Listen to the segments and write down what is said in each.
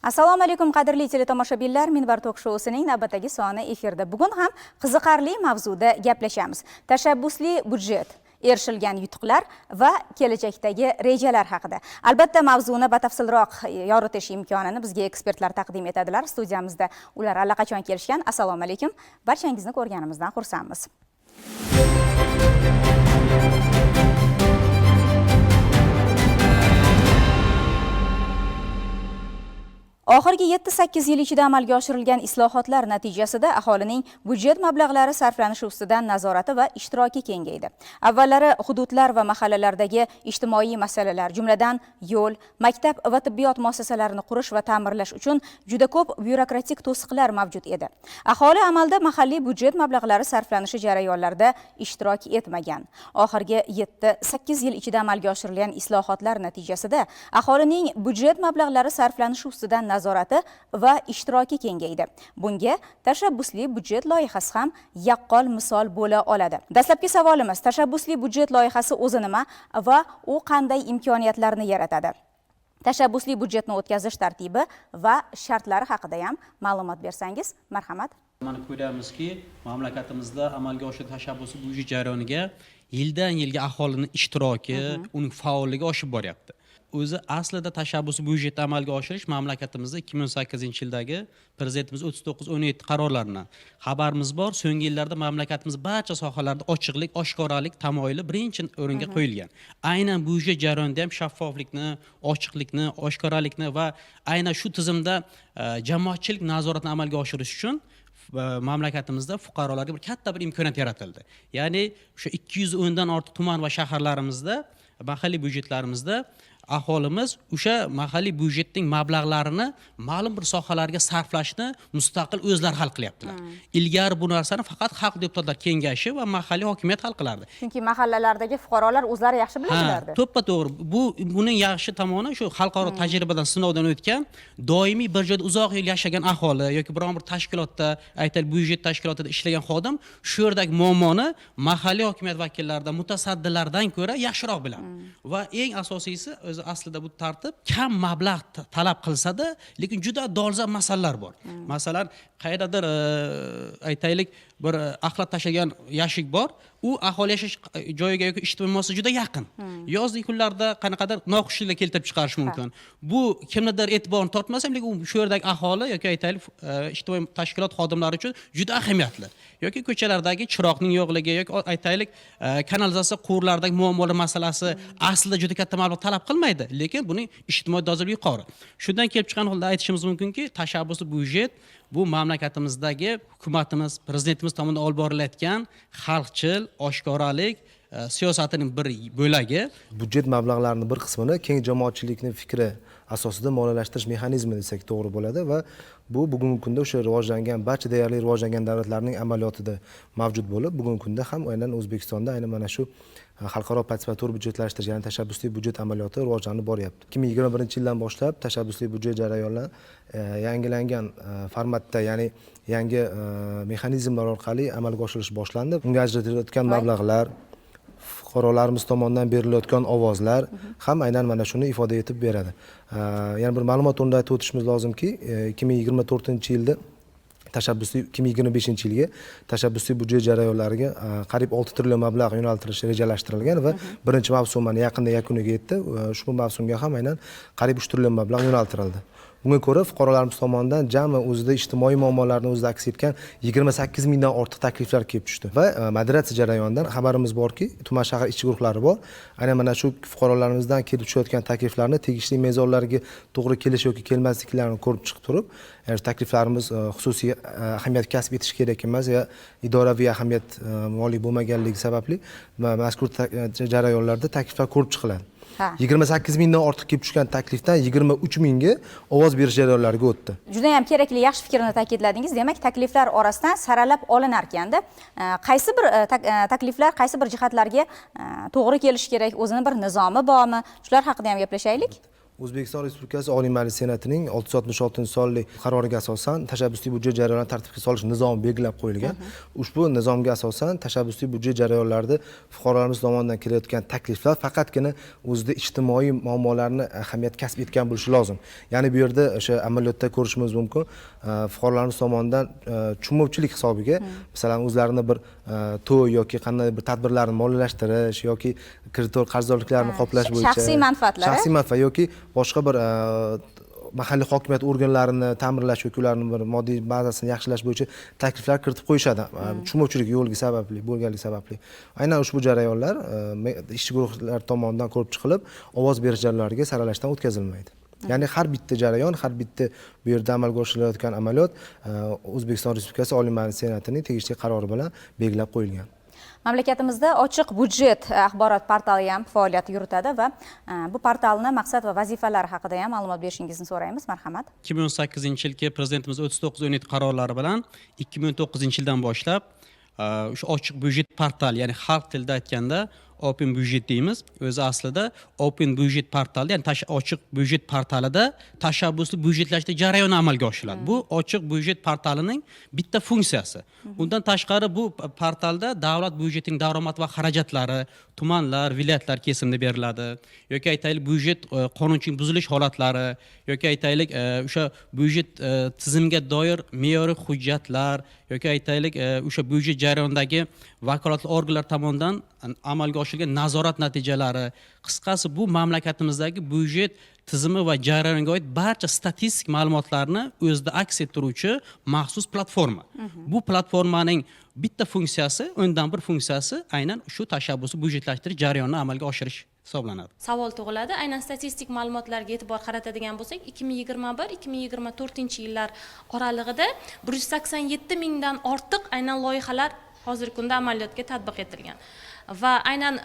Assalomu alaykum qadrli teletomoshabinlar, Minbar tok shousining navbatdagi soni efirda. Bugun ham qiziqarli mavzuda gaplashamiz. Tashabbusli budjet, erishilgan yutuqlar va kelajakdagi rejalar haqida. Albatta mavzuni batafsilroq yoritish imkonini bizga ekspertlar taqdim etadilar. Studiyamizda ular allaqachon kelishgan. Assalomu alaykum. Barchangizni ko'rganimizdan xursandmiz. Oxirgi 7-8 yil ichida amalga oshirilgan islohotlar natijasida aholining budjet mablag'lari sarflanishi ustidan nazorati va ishtiroki kengaydi. Avvallari hududlar va mahallalardagi ijtimoiy masalalar, jumladan yo'l, maktab va tibbiyot muassasalarini qurish va ta'mirlash uchun juda ko'p byurokratik to'siqlar mavjud edi. Aholi amalda mahalliy budjet mablag'lari sarflanishi jarayonlarida ishtirok etmagan. Oxirgi 7-8 yil ichida amalga oshirilgan islohotlar natijasida aholining budjet mablag'lari sarflanishi ustidan nazorati va ishtiroki kengaydi. Bunga tashabbusli budjet loyihasi ham yaqqol misol bo'la oladi. Dastlabki savolimiz: tashabbusli budjet loyihasi o'zi nima va u qanday imkoniyatlarni yaratadi? Tashabbusli budjetni o'tkazish tartibi va shartlari haqida ham ma'lumot bersangiz, marhamat. Mana ko'ryapmizki, mamlakatimizda amalga oshirilgan tashabbusli budjet jarayoniga yildan yilga aholining ishtiroki, uning faolligi oshib boryapti. O'zi aslida tashabbusli budjetni amalga oshirish mamlakatimizda 2018-yildagi prezidentimiz 3917 qarorlaridan xabarimiz bor. So'nggi yillarda mamlakatimiz barcha sohalarda ochiqlik, oshkoralik tamoyili birinchi o'ringa qo'yilgan. Aynan budjet jarayonida ham shaffoflikni, ochiqlikni, oshkoralikni va aynan shu tizimda jamoatchilik nazoratini amalga oshirish uchun mamlakatimizda fuqarolarga bir katta bir imkoniyat yaratildi. Ya'ni o'sha 210 dan ortiq tuman va shaharlarimizda mahalliy byudjetlarimizda aholimiz o'sha mahalliy byudjetning mablag'larini ma'lum bir sohalarga sarflashni mustaqil o'zlari hal qilyaptilar. Ilgari bu narsani faqat xalq deputatlar kengashi va mahalliy hokimiyat hal qilardi. Chunki mahallalardagi fuqarolar o'zlari yaxshi biladilardi. To'ppa to'g'ri. Buning yaxshi tomoni shu xalqaro tajribadan, sinovdan o'tgan, doimiy bir joyda uzoq yil yashagan aholi yoki biron bir tashkilotda, aytaylik, byudjet tashkilotida ishlagan xodim shu yerdagi muammoni mahalliy hokimiyat vakillaridan, mutasaddilardan ko'ra yaxshiroq biladi. Va eng asosiysi, o'zi aslida bu tartib kam mablag' talab qilsa-da, lekin juda dolzarb masalalar bor. Masalan, qayerdadir aytaylik, bir axlat tashlagan yashik bor, u aholi yashash joyiga yoki ijtimoiy muassasaga juda yaqin. Yozgi kunlarda qanaqadir noxushliklar keltirib chiqarishi mumkin. Bu kimnidir e'tiborini tortmasa ham, lekin u shu yerdagi aholi yoki aytaylik, ijtimoiy tashkilot xodimlari uchun juda ahamiyatli. Yoki ko'chalardagi chiroqning yo'qligi yoki aytaylik, kanalizatsiya quvurlaridagi muammolar masalasi aslida juda katta mablag' talab qilmaydi, lekin buning ijtimoiy dolzarbligi yuqori. Shundan kelib chiqqan holda aytishimiz mumkinki, tashabbusli budjet bu mamlakatimizdagi hukumatimiz, prezidentimiz tomonidan olib borilayotgan xalqchil, oshkoralik siyosatining bir bo'lagi. Budjet mablag'larining bir qismini keng jamoatchilikning fikri asosida moliyalashtirish mexanizmi desak to'g'ri bo'ladi va bu bugungi kunda o'sha rivojlangan, barcha deyarli rivojlangan davlatlarning amaliyotida mavjud bo'lib, bugungi kunda ham aynan O'zbekistonda aynan mana shu xalqaro partisipator byudjetlashtirish, ya'ni tashabbusli budjet amaliyoti rivojlanib boryapti. 2021-yildan boshlab tashabbusli budjet jarayonlari yangilangan formatda, ya'ni yangi mexanizmlar orqali amalga oshirilish boshlandi. Unga ajratilayotgan mablag'lar, fuqarolarimiz tomonidan berilayotgan ovozlar ham aynan mana shuni ifoda etib beradi. Yana bir ma'lumot o'rnida aytib o'tishimiz lozimki, 2024-yilda tashabbusli 2025-yilga tashabbusli budjet jarayonlariga qariyb 6 trillion mablag' yo'naltirilishi rejalashtirilgan va birinchi mavsum mana yaqinda yakuniga yetdi. Ushbu mavsumga ham aynan qariyb 3 trillion mablag' yo'naltirildi. Bunga ko'ra fuqarolarimiz tomonidan jami o'zida ijtimoiy muammolarni o'zida aks etgan 28 mingdan ortiq takliflar kelib tushdi va moderatsiya jarayonidan xabarimiz borki, tuman shahar ishchi guruhlari bor. Aynan mana shu fuqarolarimizdan kelib tushayotgan takliflarni tegishli mezonlarga to'g'ri kelish yoki kelmasliklarini ko'rib chiqib turib, ya'ni takliflarimiz xususiy ahamiyat kasb etishi kerak emas ya idoraviy ahamiyat moliy bo'lmaganligi sababli mazkur jarayonlarda takliflar ko'rib chiqiladi. 28 mingdan ortiq kelib tushgan taklifdan 23 mingga ovoz berish jarayonlariga o'tdi. Juda ham kerakli, yaxshi fikrni ta'kidladingiz. Demak, takliflar orasidan saralab olinar ekanda, qaysi bir takliflar qaysi bir jihatlarga to'g'ri kelishi kerak, o'zini bir nizomi bormi? Shular haqida ham gaplashaylik. O'zbekiston Respublikasi Oliy Majlis Senatining 666-sonli qaroriga asosan tashabbusli byudjet jarayonlarini tartibga solish nizomi belgilab qo'yilgan. Ushbu nizomga asosan tashabbusli byudjet jarayonlarida fuqarolarimiz tomonidan kelayotgan takliflar faqatgina o'zida ijtimoiy muammolarni ahamiyat kasb etgan bo'lishi lozim. Ya'ni bu yerda o'sha amaliyotda ko'rishimiz mumkin, fuqarolarimiz tomonidan tushunmovchilik hisobiga, masalan, o'zlarini bir to'y yoki qanday bir tadbirlarni moliyalashtirish yoki kreditor qarzdorliklarni qoplash bo'yicha shaxsiy manfaatlar, shaxsiy manfaat yoki boshqa bir mahalliy hokimiyat organlarini ta'mirlash yoki ularni bir moddiy bazasini yaxshilash bo'yicha takliflar kiritib qo'yishadi. Tushunmovchilik yo'lga sababli bo'lganligi sababli. Aynan ushbu jarayonlar ishchi guruhlar tomonidan ko'rib chiqilib, ovoz berish jarayonlariga saralashdan o'tkazilmaydi. Ya'ni har bitta jarayon, har bitta bu yerda amalga oshirilayotgan amaliyot O'zbekiston Respublikasi Oliy Majlis Senatining tegishli qarori bilan belgilab qo'yilgan. Mamlakatimizda ochiq budjet axborot portali ham faoliyat yuritadi va bu portalni maqsad va vazifalari haqida ham ma'lumot berishingizni so'raymiz. Marhamat. 2018-yilgi prezidentimiz 3917 qarorlari bilan 2019-yildan boshlab o'sha ochiq byudjet portali, ya'ni xalq tilida aytganda open budget deymiz. O'zi aslida open budget portali, ya'ni ochiq byudjet portalida tashabbusli byudjetlashtirish jarayoni amalga oshiriladi. Bu ochiq byudjet portalining bitta funksiyasi. Undan tashqari bu portalda davlat byudjetining daromad va xarajatlari tumanlar, viloyatlar kesimida beriladi yoki aytaylik byudjet qonunchilik buzilish holatlari yoki aytaylik o'sha byudjet tizimiga doir me'yoriy hujjatlar yoki aytaylik o'sha byudjet jarayonidagi vakolatli organlar tomonidan amalga oshirilgan nazorat natijalari, qisqasi bu mamlakatimizdagi byudjet tizimi va jarayoniga oid barcha statistik ma'lumotlarni o'zida aks ettiruvchi maxsus platforma. Bu platformaning bitta funksiyasi, o'ndan bir funksiyasi aynan shu tashabbusni byudjetlashtirish jarayonini amalga oshirish hisoblanadi. Savol tug'iladi. Aynan statistik ma'lumotlarga e'tibor qaratadigan bo'lsak, 2021-2024 yillar oralig'ida 187 mingdan ortiq aynan loyihalar hozirgi kunda amaliyotga tatbiq etilgan. Va aynan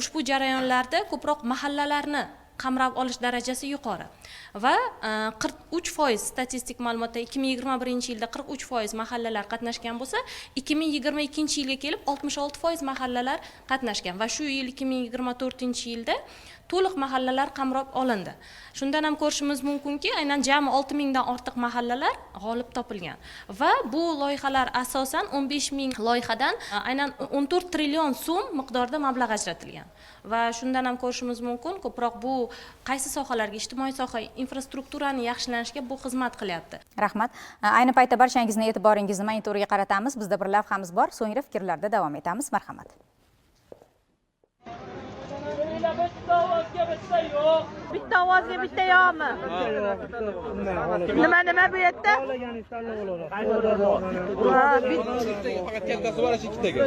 ushbu jarayonlarda ko'proq mahallalarni qamrab olish darajasi yuqori. Va 43% statistik ma'lumotda 2021-yilda 43% mahallalar qatnashgan bo'lsa, 2022-yilga kelib 66% mahallalar qatnashgan va shu yil 2024-yilda to'liq mahallalar qamrab olindi. Shundan ham ko'rishimiz mumkinki, aynan jami 6 mingdan ortiq mahallalar g'olib topilgan va bu loyihalar asosan 15 ming loyihadan aynan 14 trillion so'm miqdorida mablag' ajratilgan. Va shundan ham ko'rishimiz mumkin, ko'proq bu qaysi sohalarga, ijtimoiy soha, infrastrukturani yaxshilanishga bu xizmat qilyapti. Rahmat. Ayni paytda barchangizni e'tiboringizni monitorga qaratamiz. Bizda bir lavhamiz bor, so'ngra fikrlarda davom etamiz. Marhamat. Bitta ovozga bitta yo'qmi? Nima nima bu yerda? Faqat kattasi bor, ikkitaga.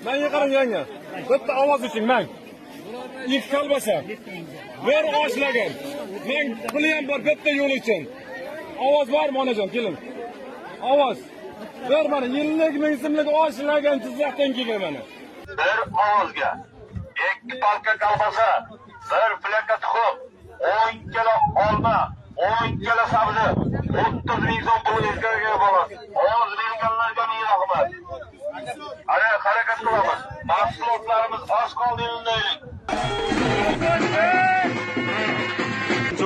Menga qarang yanga. Bitta ovoz uchun men. Ikki kolbasa. Bir oshlagan. Men puli ham bor bitta yo'l uchun. Ovoz bormi onajon, keling. Ovoz. Bir mana yillik ming so'mlik oshlagan Jizzaxdan kelgan mana. Bir ovozga 2 palka kolbasa, bir plaka tuxum, 10 kilo olma, 10 kilo sabzi, 30 ming so'm pulingizga bo'ladi. Ovoz berganlarga ming rahmat. Ana harakat qilamiz. Mahsulotlarimiz oz qoldi endi.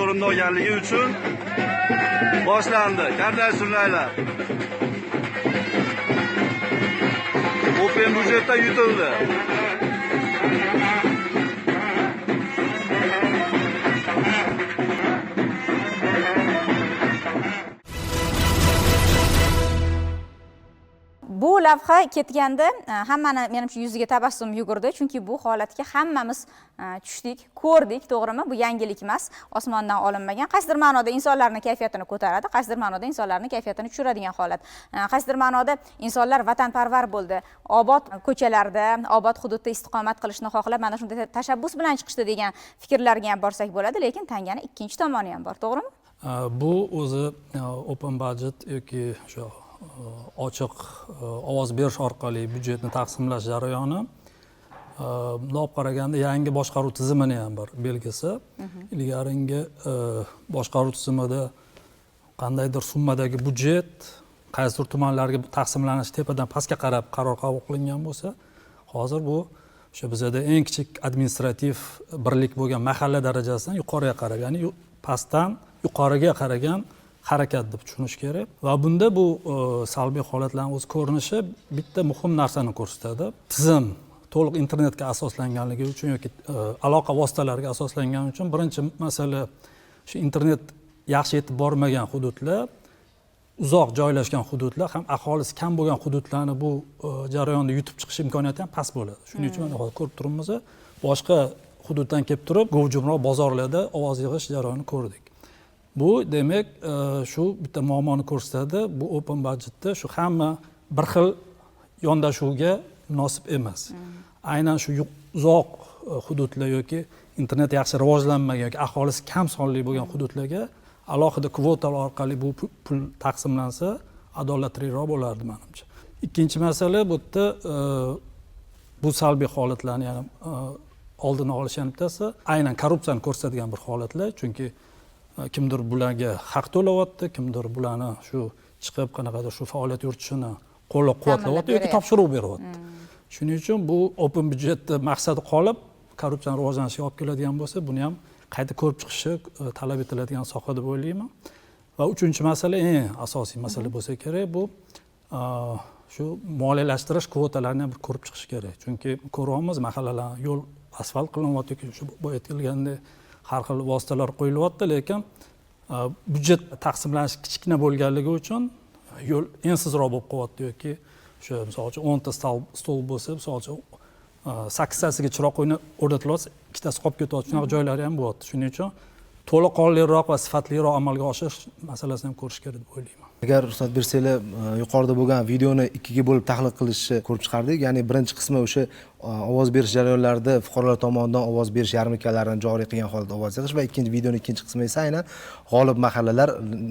O'rinda olganligi uchun boshlandi. Karnay surnaylar. Open budjetda yutildi. Bu lavha ketganda hammani menimcha yuziga tabassum yugurdi, chunki bu holatga hammamiz tushdik, ko'rdik, to'g'rimi? Bu yangilik emas, osmondan olinmagan. Qaysidir ma'noda insonlarning kayfiyatini ko'taradi, qaysidir ma'noda insonlarning kayfiyatini tushiradigan holat. Qaysidir ma'noda insonlar vatanparvar bo'ldi, obod ko'chalarda, obod hududda istiqomat qilishni xohlab mana shunday tashabbus bilan chiqishdi degan fikrlarga ham borsak bo'ladi, lekin tangani ikkinchi tomoni ham bor, to'g'rimi? Bu o'zi open budget yoki o'sha ochiq ovoz berish orqali byudjetni taqsimlash jarayoni bundoq olib qaraganda yangi boshqaruv tizimini ham bir belgisi. Ilgaringi boshqaruv tizimida qandaydir summadagi byudjet qaysidir tumanlarga taqsimlanishi tepadan pastga qarab qaror qabul qilingan bo'lsa, hozir bu o'sha bizada eng kichik administrativ birlik bo'lgan mahalla darajasidan yuqoriga qarab, ya'ni pastdan yuqoriga qaragan harakat deb tushunish kerak. Va bunda bu salbiy holatlarning o'z ko'rinishi bitta muhim narsani ko'rsatadi. Tizim to'liq internetga asoslanganligi uchun yoki aloqa vositalariga asoslangani uchun birinchi masala shu internet yaxshi yetib bormagan hududlar, uzoq joylashgan hududlar ham aholisi kam bo'lgan hududlarni bu jarayonda yutib chiqish imkoniyati ham past bo'ladi. Shuning uchun mana hozir ko'rib turibmiz, boshqa hududdan kelib turib gavjumroq bozorlarda ovoz yig'ish jarayonini ko'rdik. Bu demak shu bitta muammoni ko'rsatadi. Bu open budgetda shu hamma bir xil yondashuvga munosib emas. Aynan shu uzoq hududlar yoki internet yaxshi rivojlanmagan yoki aholisi kam sonli bo'lgan hududlarga alohida kvotalar orqali bu pul taqsimlansa adolatliroq bo'lardi menimcha. Ikkinchi masala bu yerda bu salbiy holatlarni yana oldini olish yana bittasi aynan korrupsiyani ko'rsatadigan bir holatlar, chunki kimdir bularga haq to'layapti, kimdir bularni shu chiqib qanaqadir shu faoliyat yuritishini qo'llab-quvvatlayapti yoki topshiriq beryapti. Shuning uchun bu open budgetni maqsadi qolib korrupsiyani rivojlanishiga olib keladigan bo'lsa, buni ham qayta ko'rib chiqishi talab etiladigan soha deb o'ylayman. Va uchinchi masala, eng asosiy masala bo'lsa kerak, bu shu moliyalashtirish kvotalarini ham bir ko'rib chiqish kerak. Chunki ko'ryapmiz, mahallalar yo'l asfalt qilinyapti yoki shu boya aytilgandek har xil vositalar qo'yilyapti, lekin byudjet taqsimlanishi kichkina bo'lganligi uchun yo'l ensizroq bo'lib qolyapti yoki o'sha misol uchun 10 ta stol bo'lsa, misol uchun 8tasiga chiroq o'rnatilyapti, ikkitasi qolib ketyapti. Shunaqa joylari ham bo'lyapti. Shuning uchun to'laqonliroq va sifatliroq amalga oshirish masalasini ham ko'rish kerak deb o'ylayman. Agar ruxsat bersanglar, yuqorida bo'lgan videoni ikkiga bo'lib tahlil qilishni ko'rib chiqardik. Ya'ni birinchi qismi o'sha ovoz berish jarayonlarida fuqarolar tomonidan ovoz berish yarmarkalarini joriy qilgan holda ovoz yig'ish va ikkinchi videoning ikkinchi qismi esa aynan g'olib mahallalar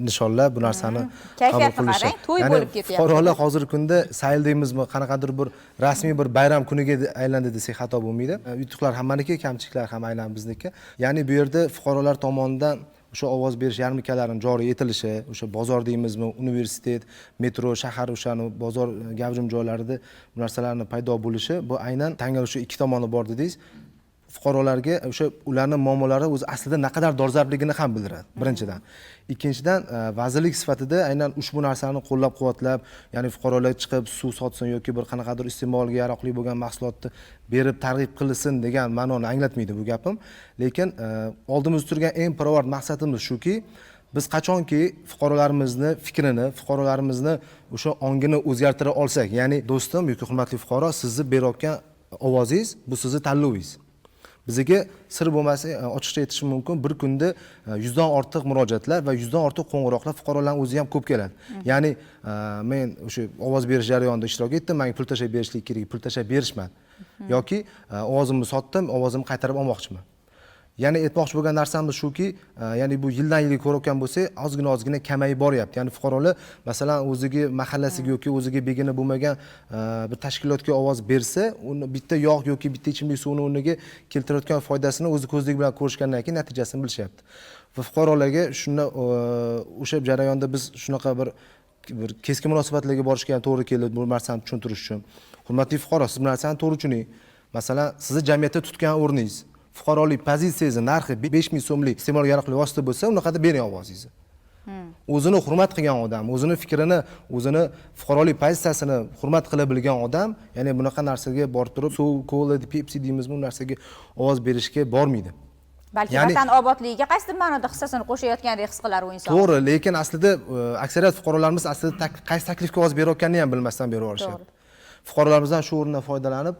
nishonlab bu narsani qabul qilishi. To'y bo'lib ketyapti. Fuqarolar hozirgi kunda sayl deymizmi, qanaqadir bir rasmiy bir bayram kuniga aylandi desak xato bo'lmaydi. Yutuqlar hammaniki, kamchiliklar ham aynan bizniki. Ya'ni bu yerda fuqarolar tomonidan o'sha ovoz berish yarmarkalarining joriy etilishi, o'sha bozor deymizmi, universitet, metro, shahar o'shani bozor gavjum joylarida bu narsalarni paydo bo'lishi, bu aynan tangal o'sha ikki tomoni bor dedingiz. Fuqarolarga o'sha ularning muammolari o'zi aslida naqadar dolzarbligini ham bildiradi, birinchidan. Ikkinchidan, vazirlik sifatida aynan ushbu narsani qo'llab-quvvatlab, ya'ni fuqarolar chiqib suv sotsin yoki bir qanaqadir iste'molga yaroqli bo'lgan mahsulotni berib targ'ib qilsin degan ma'noni anglatmaydi bu gapim. Lekin oldimizda turgan eng pirovard maqsadimiz shuki, biz qachonki fuqarolarimizni fikrini, fuqarolarimizni o'sha ongini o'zgartira olsak, ya'ni do'stim yoki hurmatli fuqaro, sizni berayotgan ovozingiz bu sizni tanlovingiz. Bizga sir bo'lmasa, ochiqcha aytishim mumkin, bir kunda 100 dan ortiq murojaatlar va 100 dan ortiq qo'ng'iroqlar fuqarolarning o'zi ham ko'p keladi. Ya'ni men o'sha ovoz berish jarayonida ishtirok etdim, menga pul tashlab berishlik kerak, pul tashlab berishmadi. Yoki ovozimni sotdim, ovozimni qaytarib olmoqchiman. Ya'ni aytmoqchi bo'lgan narsamiz shuki, ya'ni bu yildan yilga ko'rayotgan bo'lsak, ozgina-ozgina kamayib boryapti. Ya'ni fuqarolar masalan o'ziga mahallasiga yoki o'ziga begona bo'lmagan bir tashkilotga ovoz bersa, uni bitta yog' yoki bitta ichimlik suvini o'rniga keltirayotgan foydasini o'zi ko'zlik bilan ko'rishgandan keyin natijasini bilishyapti. Va fuqarolarga shunda o'sha jarayonda biz shunaqa bir keskin munosabatlarga borishga ham to'g'ri keldi bu narsani tushuntirish uchun. Hurmatli fuqaro, siz bu narsani to'g'ri tushuning. Masalan, sizni jamiyatda tutgan o'rningiz, fuqarolik pozitsiyangizni narxi 5000 so'mlik iste'molga yaroqli vosita bo'lsa, unaqada bering ovozingizni. O'zini hurmat qilgan odam, o'zini fikrini, o'zini fuqarolik pozitsiyasini hurmat qila bilgan odam, ya'ni bunaqa narsaga borib turib, suv, kola, Pepsi deymizmi, bu narsaga ovoz berishga bormaydi. Balki vatan obodligiga qaysidir ma'noda hissasini qo'shayotgandek his qilar u inson. To'g'ri, lekin aslida aksariyat fuqarolarimiz aslida qaysi taklifga ovoz berayotganini ham bilmasdan berib yuborishyapti. Fuqarolarimizdan shu o'rindan foydalanib,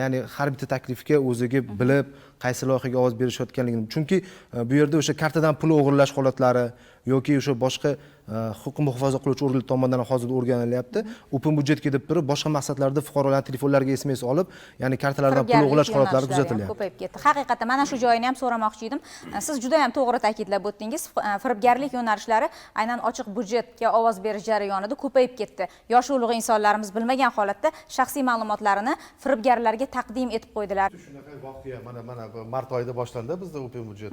ya'ni har bitta taklifga o'ziga bilib, qaysi loyihaga ovoz berishayotganligini, chunki bu yerda o'sha kartadan pul o'g'irlash holatlari yoki o'sha boshqa huquq muhofaza qiluvchi organlar tomonidan hozir o'rganilyapti. Open budjetga deb turib boshqa maqsadlarda fuqarolarning telefonlariga SMS olib, ya'ni kartalardan pul o'g'irlash holatlari kuzatilyapti. Ko'payib ketdi. Haqiqatda mana shu joyini ham so'ramoqchi edim. Siz juda ham to'g'ri ta'kidlab o'tdingiz. Firibgarlik yo'nalishlari aynan ochiq budjetga ovoz berish jarayonida ko'payib ketdi. Yosh ulug' insonlarimiz bilmagan holatda shaxsiy ma'lumotlarini firibgarlarga taqdim etib qo'ydilar. Shunaqa voqea mana mart oyida boshlandi bizda open budjet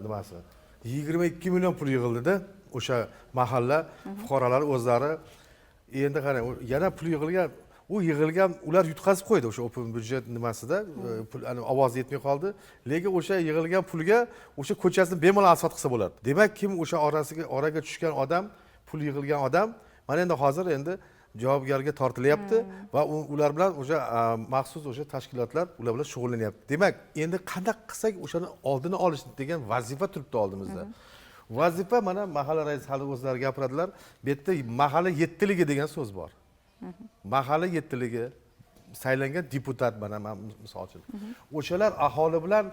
nimasi. 22 million pul yig'ildida o'sha mahalla fuqarolari o'zlari. Endi qarang, yana pul yig'ilgan, U yig'ilgan, ular yutqazib qo'ydi o'sha open budget nimasida, pul ovoz yetmay qoldi. Lekin o'sha yig'ilgan pulga o'sha ko'chasini bemalol asfalt qilsa bo'ladi. Demak, kim o'sha oraga tushgan odam, pul yig'ilgan odam mana endi hozir endi javobgarga tortilyapti va ular bilan o'sha maxsus o'sha tashkilotlar ular bilan shug'ullanyapti. Demak, endi qanday qilsak o'shani oldini olish degan vazifa turibdi oldimizda. Vazifa mana mahalla raisi hali o'zlari gapiradilar. Bu yerda mahalla yettiligi degan so'z bor. Mahalla yettiligi saylangan deputat mana misol uchun. O'shalar aholi bilan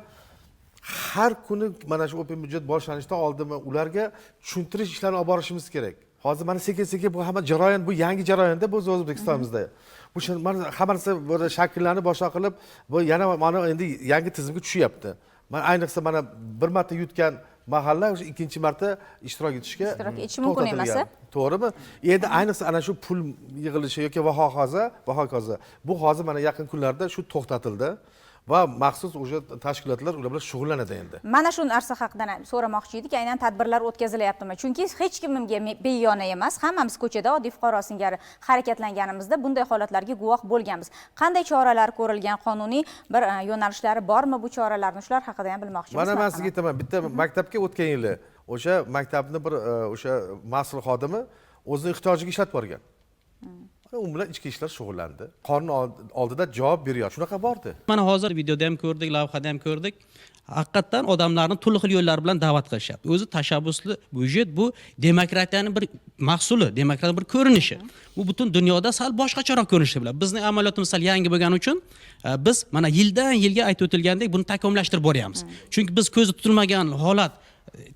har kuni mana shu open budget boshlanishidan oldinmi ularga tushuntirish ishlarini olib borishimiz kerak. Hozir mana sekin-sekin bu hamma jarayon, bu yangi jarayonda biz O'zbekistonimizda. Bu mana hamma narsa bir shakllanib boshqa qilib, bu yana mana endi yangi tizimga tushyapti. Mana ayniqsa mana bir marta yutgan mahalla o'sha ikkinchi marta ishtirok etishga ishtirok etishi mumkin emas. To'g'rimi? Endi ayniqsa ana shu pul yig'ilishi yoki va hokazo. Bu hozir mana yaqin kunlarda shu to'xtatildi va maxsus o'sha tashkilotlar ular bilan shug'ullanadi endi. Mana shu narsa haqida ham so'ramoqchi edik, aynan tadbirlar o'tkazilyaptimi? Chunki hech kimga begona emas, hammamiz ko'chada oddiy fuqaro singari harakatlanganimizda bunday holatlarga guvoh bo'lganmiz. Qanday choralar ko'rilgan, qonuniy bir yo'nalishlari bormi bu choralarni? Shular haqida ham bilmoqchimiz. Mana men sizga aytaman, bitta maktabga o'tgan yili o'sha maktabni bir o'sha mas'ul xodimi o'zini ehtiyojiga ishlatib borgan. U bilan ichki ishlar shug'ullandi. Qonun oldida javob beryapti. Shunaqa bordi. Mana hozir videoda ham ko'rdik, lavhada ham ko'rdik. Haqiqatan odamlarni turli xil yo'llar bilan da'vat qilishyapti. O'zi tashabbusli byudjet bu demokratiyaning bir mahsuli, demokratiyaning bir ko'rinishi. Bu butun dunyoda sal boshqacharoq ko'rinishi bilan. Bizning amaliyotimiz sal yangi bo'lgani uchun biz mana yildan yilga aytib o'tilgandek buni takomillashtirib boryapmiz. Chunki biz ko'zi tutilmagan holat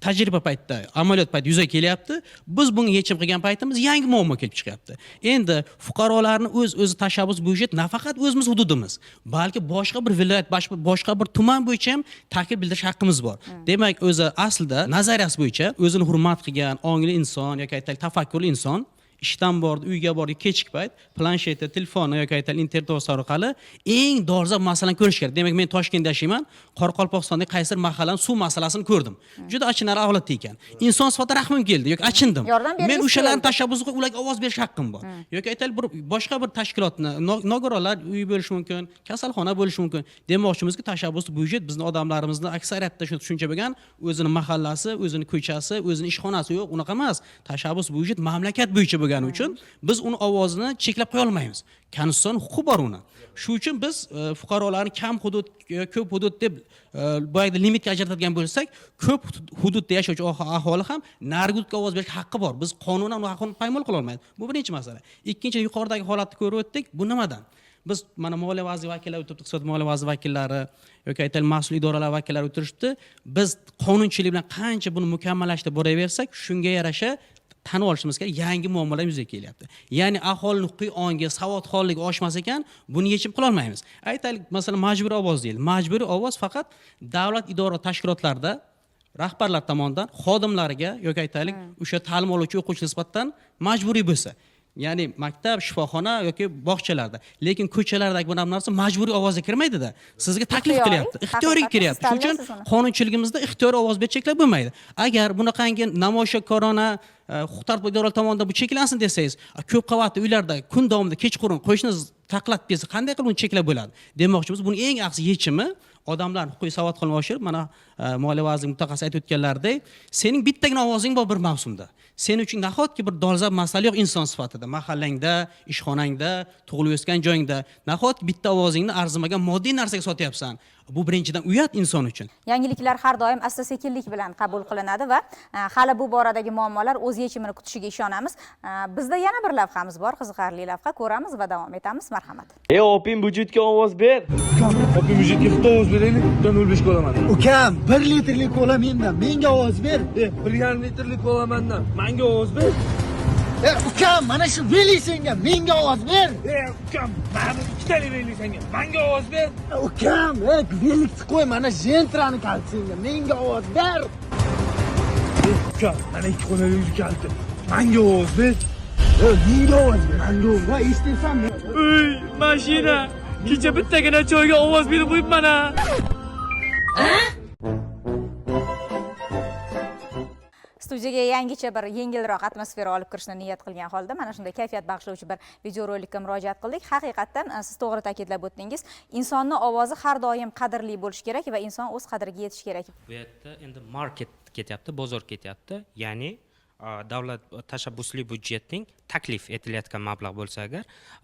tajriba paytida, amaliyot paytida yuzaga kelyapti. Biz bunga yechim qilgan paytimiz yangi muammo kelib chiqyapti. Endi fuqarolarni o'z-o'zi tashabbus byudjet nafaqat o'zimiz hududimiz, balki boshqa bir viloyat, boshqa bir tuman bo'yicha ham taklif bildirish haqqimiz bor. Demak, o'zi aslida nazariyasi bo'yicha o'zini hurmat qilgan ongli inson yoki aytaylik tafakkurli inson ishdan bordi, uyga bordi, kechki payt plansheti, telefoni yoki aytaylik internet orqali eng dolzarb masalani ko'rish kerak. Demak, men Toshkentda yashayman, Qoraqalpog'istondagi qaysi mahallaning suv masalasini ko'rdim. Juda achinarli holatda ekan. Inson sifatida rahmim keldi yoki achindim. Men o'shalarning tashabbusiga ularga ovoz berish haqqim bor. Yoki aytaylik bir boshqa bir tashkilotni, nogironlar uyi bo'lishi mumkin, kasalxona bo'lishi mumkin. Demoqchimizki, tashabbusli byudjet bizni odamlarimizni aksariyatda shu tushuncha bo'lgan, o'zini mahallasi, o'zini ko'chasi, o'zini ishxonasi yo'q, unaqa emas. Tashabbus byudjet mamlakat bo'yicha bo'lgani uchun biz uni ovozini cheklab qo'ya olmaymiz. Konstitutsion huquqi bor uni. Shu uchun biz fuqarolarni kam hudud, ko'p hudud deb boyagi limitga ajratadigan bo'lsak, ko'p hududda yashovchi aholi ham narigi hududga ovoz berish haqqi bor. Biz qonunan uni haqqini paymol qila olmaymiz. Bu birinchi masala. Ikkinchi, yuqoridagi holatni ko'rib o'tdik. Bu nimadan? Biz mana moliya vaziri vakillari o'tiribdi, iqtisod moliya vaziri vakillari yoki aytaylik mas'ul idoralar vakillari o'tirishdi. Biz qonunchilik bilan qancha buni mukammallashtirib boraversak, shunga yarasha tan olishimiz kerak, yangi muammolar yuzaga kelyapti. Ya'ni aholining huquqiy ongi, savodxonligi oshmas ekan, buni yechim qila olmaymiz. Aytaylik, masalan, majburiy ovoz deyildi. Majburiy ovoz faqat davlat idora tashkilotlarida rahbarlar tomonidan xodimlariga yoki aytaylik, o'sha ta'lim oluvchi o'quvchi nisbatan majburiy bo'lsa, ya'ni maktab, shifoxona yoki bog'chalarda. Lekin ko'chalardagi bu narsa majburiy ovozga kirmaydi-da. Sizga taklif qilyapti, ixtiyoriy kiryapti. Shuning uchun qonunchiligimizda ixtiyoriy ovoz berish cheklab bo'lmaydi. Agar bunaqangi namoyishkorona huquq-tartibot idoralari tomonidan bu cheklansin desangiz, ko'p qavatli uylarda kun davomida kechqurun qo'shni taqlatib kelsa, qanday qilib uni cheklab bo'ladi? Demoqchimiz, buning eng yaxshi yechimi odamlar huquqiy savodxonlikni oshirib, mana moliya vazirligi mutaxassisi aytib o'tganlaridek, sening bittagina ovozing bor bir mavsumda. Sen uchun nahotki bir dolzarb masala yo'q inson sifatida, mahallangda, ishxonangda, tug'ilib o'sgan joyingda, nahotki bitta ovozingni arzimagan moddiy narsaga sotyapsan. Bu birinchidan uyat inson uchun. Yangiliklar har doim asta-sekinlik bilan qabul qilinadi va hali bu boradagi muammolar o'z yechimini kutishiga ishonamiz. Bizda yana bir lavhamiz bor, qiziqarli lavha, ko'ramiz va davom etamiz. Marhamat. Open budjetga ovoz ber. Open budjetga bitta ovoz beraylik, 0.5 kola mendan. Ukam, 1 litrlik kola mendan, menga ovoz ber. 1.5 litrlik kola mendan, menga ovoz ber. Ukam, mana shu veli senga, menga ovoz ber. Ukam, mana bu ikkitalik veli senga, menga ovoz ber. Ukam, velikni qo'y, mana Gentrani kalti senga, menga ovoz ber. Ukam, mana ikki xonali uy kalti, menga ovoz ber. Menga ovoz ber, menga ovoz ber, eshitasanmi? Uy, mashina. Kecha bittagina choyga ovoz berib qo'yibman a. Studiyaga yangicha bir yengilroq atmosfera olib kirishni niyat qilgan holda mana shunday kayfiyat bag'ishlovchi bir videorolikka murojaat qildik. Haqiqatdan siz to'g'ri ta'kidlab o'tdingiz, insonni ovozi har doim qadrli bo'lishi kerak va inson o'z qadriga yetishi kerak. Bu yerda endi market ketyapti, bozor ketyapti, ya'ni davlat tashabbusli byudjetning taklif etilayotgan mablag' bo'lsa agar,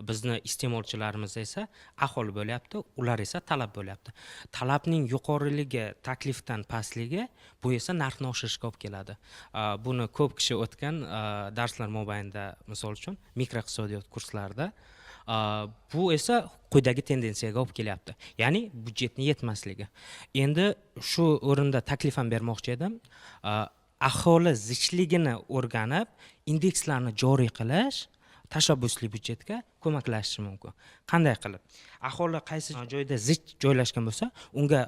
bizni iste'molchilarimiz esa aholi bo'lyapti, ular esa talab bo'lyapti. Talabning yuqoriligi taklifdan pastligi, bu esa narxni oshirishga olib keladi. Buni ko'p kishi o'tgan darslar mobaynida, misol uchun mikroiqtisodiyot kurslarida, bu esa quyidagi tendensiyaga olib kelyapti, ya'ni byudjetni yetmasligi. Endi shu o'rinda taklif ham bermoqchi edim. Aholi zichligini o'rganib, indekslarni joriy qilish tashabbusli byudjetga ko'maklashishi mumkin. Qanday qilib? Aholi qaysi joyda zich joylashgan bo'lsa, unga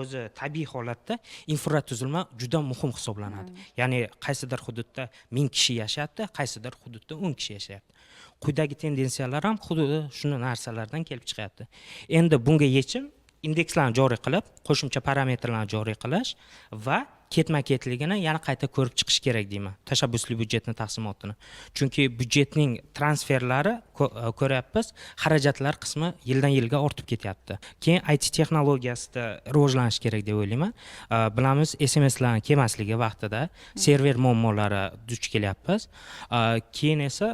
o'zi tabiiy holatda infratuzilma juda muhim hisoblanadi. Ya'ni qaysidir hududda 1000 kishi yashayapti, qaysidir hududda 10 kishi yashayapti. Quyidagi tendensiyalar ham xuddi shuni narsalardan kelib chiqyapti. Endi bunga yechim indekslarni joriy qilib, qo'shimcha parametrlarni joriy qilish va ketma-ketligini yana qayta ko'rib chiqish kerak deyman, tashabbusli byudjetni taqsimotini. Chunki byudjetning transferlari ko'ryapmiz, xarajatlar qismi yildan yilga ortib ketyapti. Keyin IT texnologiyasida rivojlanish kerak deb o'ylayman. Bilamiz, SMSlarning kelmasligi vaqtida server muammolari duch kelyapmiz. Keyin esa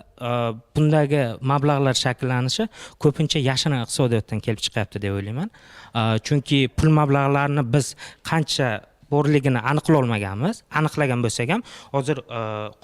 bundagi mablag'lar shakllanishi ko'pincha yashirin iqtisodiyotdan kelib chiqyapti deb o'ylayman. Chunki pul mablag'larini biz qancha borligini aniqlay olmaganmiz. Aniqlagan bo'lsak ham hozir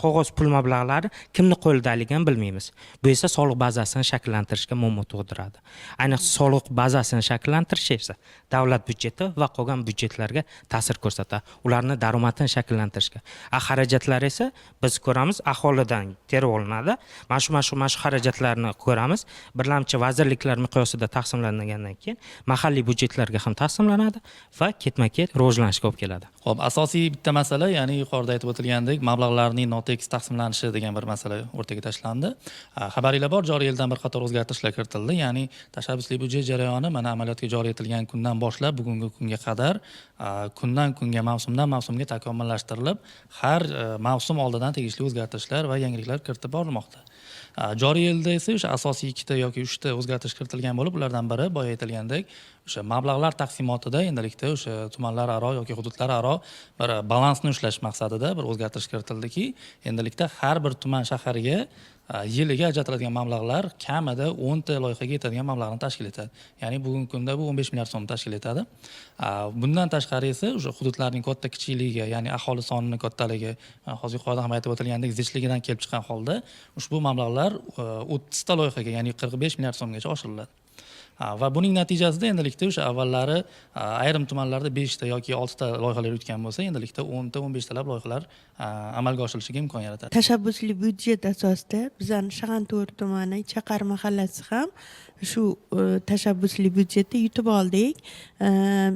qog'oz pul mablag'lari kimni qo'lidaligini ham bilmaymiz. Bu esa soliq bazasini shakllantirishga muammo tug'diradi. Ayniqsa soliq bazasini shakllantirish esa davlat byudjeti va qolgan byudjetlarga ta'sir ko'rsatadi. Ularni daromadini shakllantirishga. Xarajatlar esa biz ko'ramiz, aholidan terib olinadi. Mana shu xarajatlarni ko'ramiz. Birlamchi vazirliklar miqyosida taqsimlangandan keyin mahalliy byudjetlarga ham taqsimlanadi va ketma-ket rivojlanishga olib keladi. Xo'p, asosiy bitta masala, ya'ni yuqorida aytib o'tilgandek, mablag'larning notekis taqsimlanishi degan bir masala o'rtaga tashlandi. Xabaringlar bor, joriy yildan bir qator o'zgartirishlar kiritildi. Ya'ni tashabbusli byudjet jarayoni mana amaliyotga joriy etilgan kundan boshlab bugungi kunga qadar kundan kunga, mavsumdan mavsumga takomillashtirilib, har mavsum oldidan tegishli o'zgartirishlar va yangiliklar kiritib borilmoqda. Joriy yilda esa o'sha asosiy 2 ta yoki 3 ta o'zgartirish kiritilgan bo'lib, ulardan biri boya aytilgandek, o'sha mablag'lar taqsimotida endilikda o'sha tumanlararo yoki hududlararo bir balansni ushlash maqsadida bir o'zgartirish kiritildiki, endilikda har bir tuman shaharga yiliga ajratiladigan mablag'lar kamida 10 ta loyihaga yetadigan mablag'ni tashkil etadi. Ya'ni bugungi kunda bu 15 milliard so'mni tashkil etadi. Bundan tashqari esa o'sha hududlarning katta kichikligiga, ya'ni aholi sonining kattaligi, hozir yuqorida ham aytib o'tilgandek, zichligidan kelib chiqqan holda ushbu mablag'lar 30 ta loyihaga, ya'ni 45 milliard so'mgacha oshiriladi. Va buning natijasida endilikda o'sha avvallari ayrim tumanlarda 5 ta yoki 6 ta loyihalar yutgan bo'lsa, endilikda 10 ta, 15 talab loyihalar amalga oshirilishiga imkon yaratadi. Tashabbusli byudjet asosida bizning Shag'anto'r tumani Chaqar mahallasi ham shu tashabbusli byudjetni yutib oldik.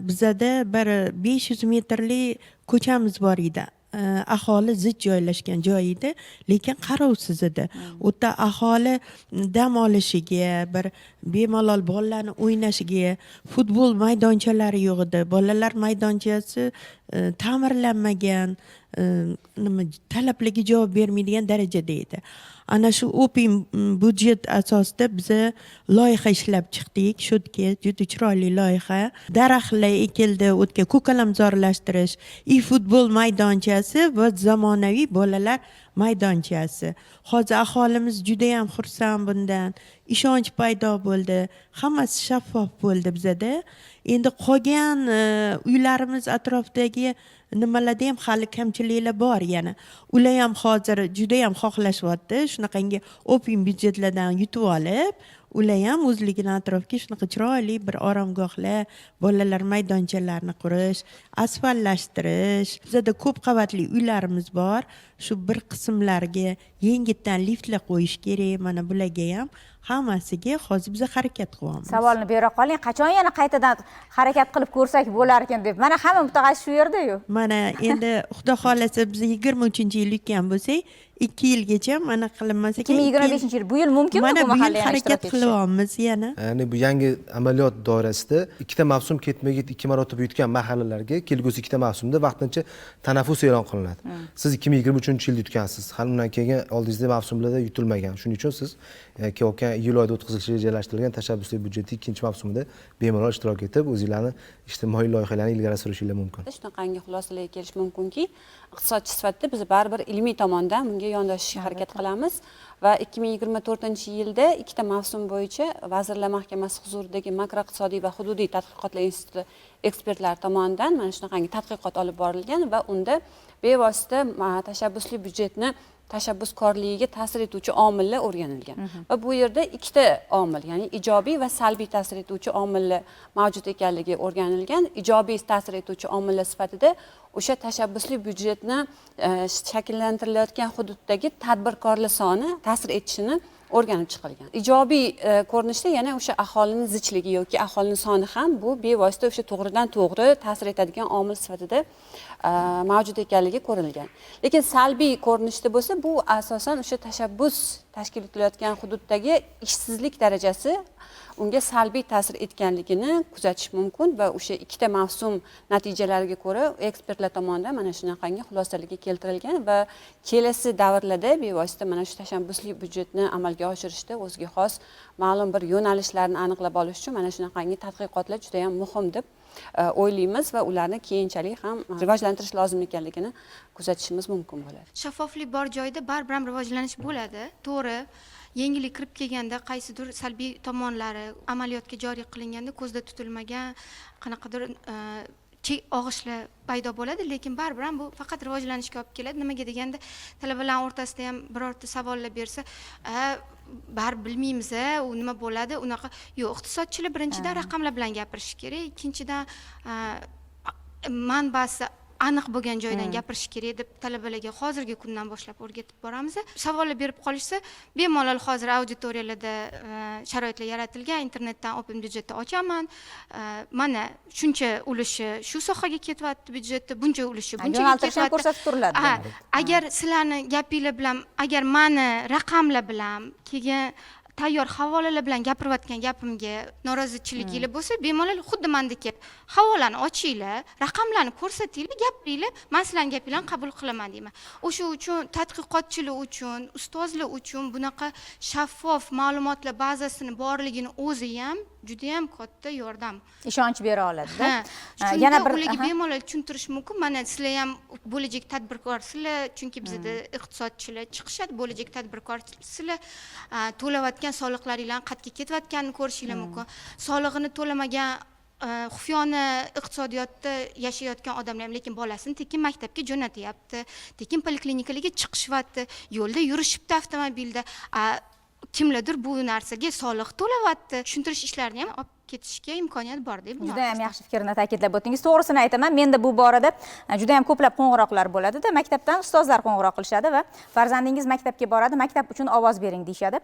Bizada bir 500 metrli ko'chamiz bor edi. Aholi zich joylashgan joy edi, lekin qarovsiz edi. U yerda aholi dam olishiga, bir bemalol bolalarni o'ynashiga futbol maydonchalari yo'q edi. Bolalar maydonchasi ta'mirlanmagan, nima talablarga javob bermaydigan darajada edi. Ana shu open budjet asosida biza loyiha ishlab chiqdik. Shu yerga juda chiroyli loyiha. Daraxtlar ekildi, o'tga ko'kalamzorlashtirish, futbol maydonchasi va zamonaviy bolalar maydonchasi. Hozir aholimiz juda ham xursand bundan. Ishonch paydo bo'ldi. Hammasi shaffof bo'ldi bizada. Endi qolgan uylarimiz atrofidagi nimalarda ham hali kamchiliklar bor yana. Ular ham hozir juda ham xohlashyapti. Shunaqangi open byudjetlardan yutib olib, ular ham o'zligini atrofiga shunaqa chiroyli bir oromgohlar, bolalar maydonchalarini qurish, asfaltlashtirish. Bizada ko'p qavatli uylarimiz bor. Shu bir qismlarga yengitdan liftlar qo'yish kerak. Mana bularga ham hammasiga hozir biz harakat qilyapmiz. Savolni bera qoling, qachon yana qaytadan harakat qilib ko'rsak bo'lar ekan deb. Mana hamma mutaxassis shu yerda-yu. Mana endi Xudo xolasa biz 23-yil yutgan bo'lsak, 2 yilgacha mana qilinmas ekan. 2025-yil bu yil mumkinmi bu bu mahalla mahallani harakat qilyapmiz yana. Ya'ni bu yangi amaliyot doirasida ikkita mavsum ketma-ket 2 marotaba yutgan mahallalarga kelgusi ikkita mavsumda vaqtincha tanaffus e'lon qilinadi. Siz 2023-yilda yutgansiz, hali undan keyin oldingizda mavsumlarda yutilmagan. Shuning uchun siz kelayotgan iyul oyida o'tkazilishi rejalashtirilgan tashabbusli byudjetning ikkinchi mavsumida bemalol ishtirok etib, o'zingizlarni ijtimoiy loyihalarni ilgari surishingiz mumkin. Shunaqangi xulosalarga kelish mumkinki, iqtisodchi sifatida biz baribir ilmiy tomondan bunga yondashishga harakat qilamiz va 2024-yilda ikkita mavsum bo'yicha Vazirlar Mahkamasi huzuridagi makroiqtisodiy va hududiy tadqiqotlar instituti ekspertlari tomonidan mana shunaqangi tadqiqot olib borilgan va unda bevosita tashabbusli byudjetni tashabbuskorligiga ta'sir etuvchi omillar o'rganilgan. Va bu yerda ikkita omil, ya'ni ijobiy va salbiy ta'sir etuvchi omillar mavjud ekanligi o'rganilgan. Ijobiy ta'sir etuvchi omillar sifatida o'sha tashabbusli byudjetni shakllantirilayotgan hududdagi tadbirkorlar soni ta'sir etishini o'rganib chiqilgan. Ijobiy ko'rinishda yana o'sha aholining zichligi yoki aholining soni ham bu bevosita o'sha to'g'ridan to'g'ri ta'sir etadigan omil sifatida mavjud ekanligi ko'rilgan. Lekin salbiy ko'rinishda bo'lsa, bu asosan o'sha tashabbus tashkil etilayotgan hududdagi ishsizlik darajasi unga salbiy ta'sir etganligini kuzatish mumkin va o'sha ikkita mavsum natijalariga ko'ra ekspertlar tomonidan mana shunaqangi xulosalarga keltirilgan va kelasi davrlarda bevosita mana shu tashabbusli byudjetni amalga oshirishda o'ziga xos ma'lum bir yo'nalishlarni aniqlab olish uchun mana shunaqangi tadqiqotlar juda ham muhim deb o'ylaymiz va ularni keyinchalik ham rivojlantirish lozim ekanligini kuzatishimiz mumkin bo'ladi. Shaffoflik bor joyda baribir ham rivojlanish bo'ladi. To'g'ri, yangilik kirib kelganda qaysidir salbiy tomonlari amaliyotga joriy qilinganda ko'zda tutilmagan qanaqadir og'ishlar paydo bo'ladi, lekin baribir ham bu faqat rivojlanishga olib keladi. Nimaga deganda, talabalar o'rtasida ham birorta savollar bersa, baribir bilmaymiz, u nima bo'ladi, unaqa yo'q. Iqtisodchilar birinchidan raqamlar bilan gapirishi kerak, ikkinchidan manbasi aniq bo'lgan joydan gapirish kerak deb talabalarga hozirgi kundan boshlab o'rgatib boramiz. Savollar berib qolishsa, bemalol hozir auditoriyalarda sharoitlar yaratilgan, internetdan open byudjetni ochaman, mana shuncha ulushi shu sohaga ketyapti byudjetda, buncha ulushi bunchaga ketyapti, ko'rsatib turiladi. Agar sizlarni gapinglar bilan, agar mani raqamlar bilan keyin tayyor havolalar bilan gapirayotgan gapimga norozichiliginglar bo'lsa, bemalol xuddi mandek havolani ochinglar, raqamlarni ko'rsatinglar, gapiringlar, men sizlarning gapinglarni qabul qilaman deyman. O'sha uchun tadqiqotchilar uchun, ustozlar uchun bunaqa shaffof ma'lumotlar bazasini borligini o'zi ham juda ham katta yordam, ishonch bera oladi-da. Yana bir ularga bemalol tushuntirish mumkin. Mana sizlar ham bo'lajak tadbirkorsizlar, chunki bizda iqtisodchilar chiqishadi, bo'lajak tadbirkorsizlar, to'layotgan soliqlaringlarni qayerga ketayotganini ko'rishinglar mumkin. Solig'ini to'lamagan xufiyona iqtisodiyotda yashayotgan odamlar ham lekin bolasini tekin maktabga jo'natyapti, tekin poliklinikalarga chiqishyapti, yo'lda yurishibdi avtomobilda. Kimlardir bu narsaga soliq to'layapti. Tushuntirish ishlarini ham olib ketishga imkoniyat bor deb. Juda ham yaxshi fikrni ta'kidlab o'tdingiz. To'g'risini aytaman, menda bu borada juda ham ko'plab qo'ng'iroqlar bo'ladi-da. Maktabdan ustozlar qo'ng'iroq qilishadi va farzandingiz maktabga boradi, maktab uchun ovoz bering deyishadi.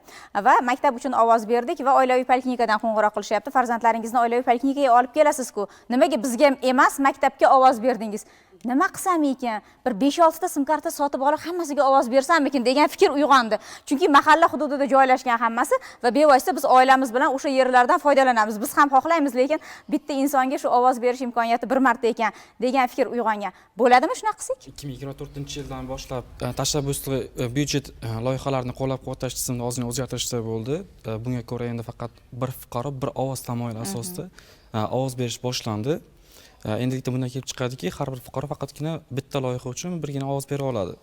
Va maktab uchun ovoz berdik va oilaviy poliklinikadan qo'ng'iroq qilishyapti. Farzandlaringizni oilaviy poliklinikaga olib kelasiz-ku. Nimaga bizga emas, maktabga ovoz berdingiz? Nima qilsam ekan? Bir 5-6 ta sim karta sotib olib hammasiga ovoz bersammikin degan fikr uyg'ondi. Chunki mahalla hududida joylashgan hammasi va bevosita biz oilamiz bilan o'sha yerlardan foydalanamiz. Biz ham xohlaymiz, lekin bitta insonga shu ovoz berish imkoniyati bir marta ekan degan fikr uyg'ongan. Bo'ladimi shunaqa qilsak? 2024-yildan boshlab tashabbusli byudjet loyihalarini qo'llab-quvvatlash tizimini ozgina o'zgartirishda bo'ldi. Bunga ko'ra endi faqat bir fuqaro bir ovoz tamoyili asosida ovoz berish boshlandi. Endilikda bundan kelib chiqadiki, har bir fuqaro faqatgina bitta loyiha uchun birgina ovoz bera oladi.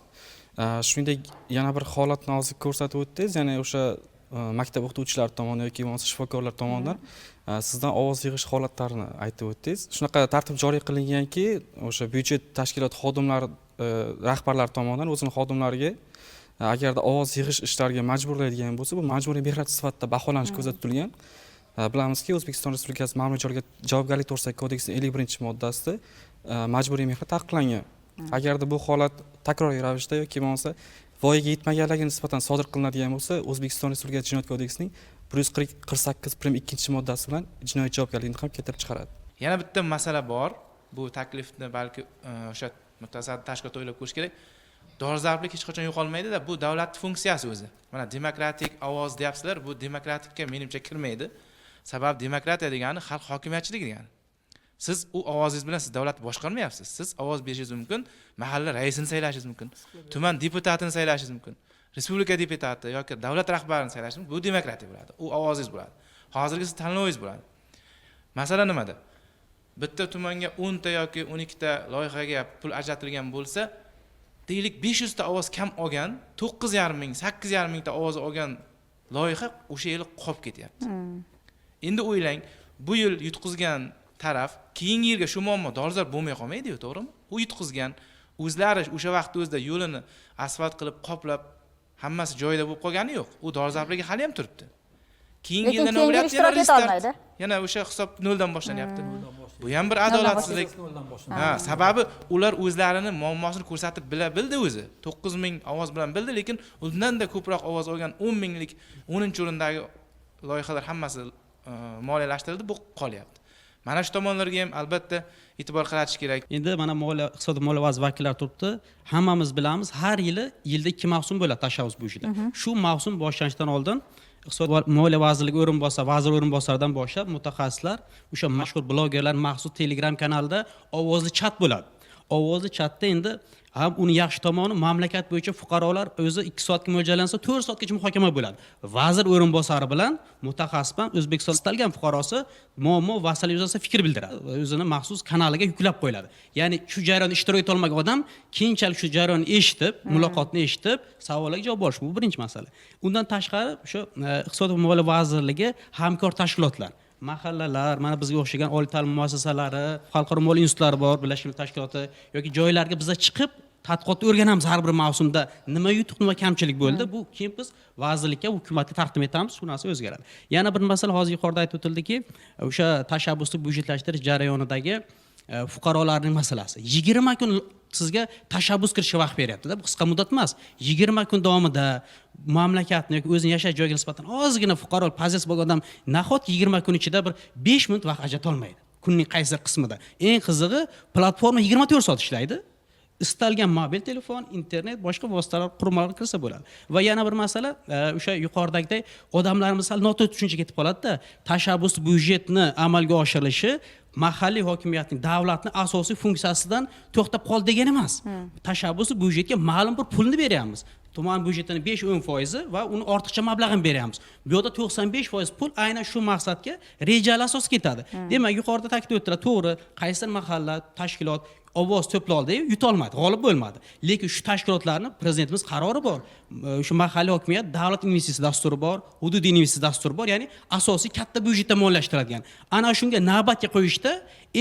Shuningdek, yana bir holatni hozir ko'rsatib o'tdingiz, ya'ni o'sha maktab o'qituvchilari tomonidan yoki bo'lmasa shifokorlar tomonidan sizdan ovoz yig'ish holatlarini aytib o'tdingiz. Shunaqa tartib joriy qilinganki, o'sha byudjet tashkiloti xodimlari, rahbarlari tomonidan o'zini xodimlariga agarda ovoz yig'ish ishlariga majburlaydigan bo'lsa, bu majburiy mehnat sifatida baholanishi ko'zda tutilgan. Bilamizki, O'zbekiston Respublikasi Ma'muriy javobgarlik to'g'risidagi kodeksining 51-moddasida majburiy mehnat taqiqlangan. Agarda bu holat takroriy ravishda yoki bo'lmasa voyaga yetmaganlarga nisbatan sodir qilinadigan bo'lsa, O'zbekiston Respublikasi Jinoyat kodeksining 148 1 moddasi bilan jinoiy javobgarlikni ham keltirib chiqaradi. Yana bitta masala bor. Bu taklifni balki o'sha mutasaddi tashkilot o'ylab ko'rish kerak. Dolzarblik hech qachon yo'qolmaydi-da, bu davlat funksiyasi o'zi. Mana demokratik ovoz deyapsizlar, bu demokratikka menimcha kirmaydi. Sabab demokratiya degani xalq hokimiyatchiligi degani. Siz u ovozingiz bilan siz davlatni boshqarmayapsiz. Siz ovoz berishingiz mumkin, mahalla raisini saylashingiz mumkin, tuman deputatini saylashingiz mumkin, respublika deputati yoki davlat rahbarini saylashingiz mumkin. Bu demokratiya bo'ladi. U ovozingiz bo'ladi. Hozirgisi tanlovingiz bo'ladi. Masala nimada? Bitta tumanga 10 ta yoki 12 ta loyihaga pul ajratilgan bo'lsa, deylik 500 ta ovoz kam olgan, 9,5 ming, 8,5 mingta ovoz olgan loyiha o'sha yili qolib ketyapti. Endi o'ylang, bu yil yutqizgan taraf keyingi yilga shu muammo dolzarb bo'lmay qolmaydi-yu, to'g'rimi? U yutqizgan o'zlari o'sha vaqtda o'zida yo'lini asfalt qilib, qoplab, hammasi joyida bo'lib qolgani yo'q. U dolzarbligi hali ham turibdi. Keyingi yilda nima bo'lyapti? Yana restart. Yana o'sha hisob noldan boshlanyapti. Bu ham bir adolatsizlik. Ha, sababi ular o'zlarini muammosini ko'rsatib bildi o'zi. 9000 ovoz bilan bildi, lekin undan-da ko'proq ovoz olgan 10 minglik 10-o'rindagi loyihalar hammasi moliyalashtirildi, bu qolyapti. Mana shu tomonlarga ham albatta e'tibor qaratish kerak. Endi mana moliya, iqtisodiy moliya vaziri vakillari turibdi. Hammamiz bilamiz, har yili yilda 2 mavsum bo'ladi tashabbus byudjeti. Shu mavsum boshlanishidan oldin Iqtisod va moliya vazirligi o'rinbosari, vazir o'rinbosaridan boshlab mutaxassislar, o'sha mashhur blogerlar maxsus Telegram kanalida ovozli chat bo'ladi. Ovozli chatda endi ham uni yaxshi tomoni mamlakat bo'yicha fuqarolar o'zi 2 soatga mo'ljallansa 4 soatgacha muhokama bo'ladi. Vazir o'rinbosari bilan mutaxassis bilan O'zbekiston istalgan fuqarosi muammo masala yuzasidan fikr bildiradi. O'zini maxsus kanaliga yuklab qo'yiladi. Ya'ni shu jarayonda ishtirok eta olmagan odam keyinchalik shu jarayonni eshitib, muloqotni eshitib, savollarga javob olish, bu birinchi masala. Undan tashqari o'sha Iqtisod va moliya vazirligi hamkor tashkilotlar, mahallalar, mana bizga o'xshagan oliy ta'lim muassasalari, xalqaro moliya institutlari bor, Birlashgan Millatlar Tashkiloti yoki joylarga biza chiqib tadqiqotni o'rganamiz har bir mavsumda nima yutuq, nima kamchilik bo'ldi. Bu keyin biz vazirlikka, hukumatga taqdim etamiz, shu narsa o'zgaradi. Yana bir masala hozir yuqorida aytib o'tildiki, o'sha tashabbusli byudjetlashtirish jarayonidagi fuqarolarning masalasi. 20 kun sizga tashabbus kirishga vaqt beryapti-da, bu qisqa muddat emas. 20 kun davomida mamlakatni yoki o'zini yashash joyiga nisbatan ozgina fuqaro pozitsiyasi bo'lgan odam nahotki 20 kun ichida bir 5 minut vaqt ajrata olmaydi. Kunning qaysi qismida. Eng qizig'i, platforma 24 soat ishlaydi. Istalgan mobil telefon, internet, boshqa vositalar, qurilmalar kirsa bo'ladi. Va yana bir masala, o'sha yuqoridagidek odamlarimiz sal noto'g'ri tushuncha ketib qoladi-da, tashabbus byudjetni amalga oshirilishi mahalliy hokimiyatning, davlatning asosiy funksiyasidan to'xtab qoldi degani emas. Tashabbus byudjetga ma'lum bir pulni beryapmiz. Tuman byudjetining 5-10% va uni ortiqcha mablag'ini beryapmiz. Bu yerda 95% pul aynan shu maqsadga rejali asosda ketadi. Demak, yuqorida ta'kid o'tdilar, to'g'ri, qaysi mahalla, tashkilot ovoz to'pla oldi, yuta olmadi, g'olib bo'lmadi. Lekin shu tashkilotlarni prezidentimiz qarori bor. Shu mahalliy hokimiyat davlat investitsiya dasturi bor, hududiy investitsiya dasturi bor, ya'ni asosiy katta byudjetda moliyalashtiriladigan. Ana shunga navbatga qo'yishda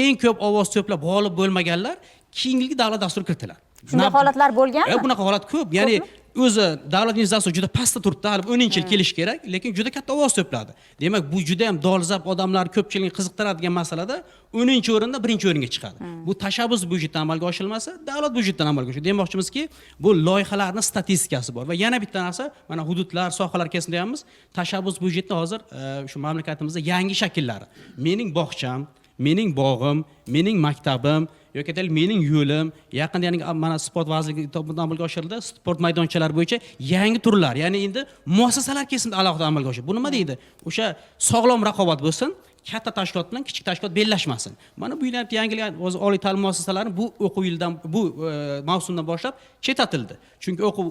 eng ko'p ovoz to'plab g'olib bo'lmaganlar keyingi davlat dasturi kiritiladi. Shunday holatlar bo'lganmi? Bunaqa holat ko'p. Ya'ni o'zi davlat investitsiyasi juda pastda turibdi, hali 10-yil kelishi kerak, lekin juda katta ovoz to'pladi. Demak, bu juda ham dolzarb, odamlar ko'pchilikni qiziqtiradigan masalada 10-o'rinda 1-o'ringa chiqadi. Bu tashabbus byudjetdan amalga oshirilmasa, davlat byudjetidan amalga oshiradi. Demoqchimizki, bu loyihalarning statistikasi bor. Va yana bitta narsa, mana hududlar, sohalar kesimida deyapmiz, tashabbus byudjetni hozir shu mamlakatimizda yangi shakllari. Mening bog'cham, mening bog'im, mening maktabim yoki aytaylik mening yo'lim, yaqinda ya'ni mana sport vazirligi tomonidan amalga oshirildi, sport maydonchalari bo'yicha yangi turlar, ya'ni endi muassasalar kesimida alohida amalga oshiradi. Bu nima deydi? O'sha sog'lom raqobat bo'lsin, katta tashkilot bilan kichik tashkilot bellashmasin. Mana bu yil yangilangan o'zi oliy ta'lim muassasalari bu o'quv yilidan, bu mavsumdan boshlab chetatildi. Chunki o'quv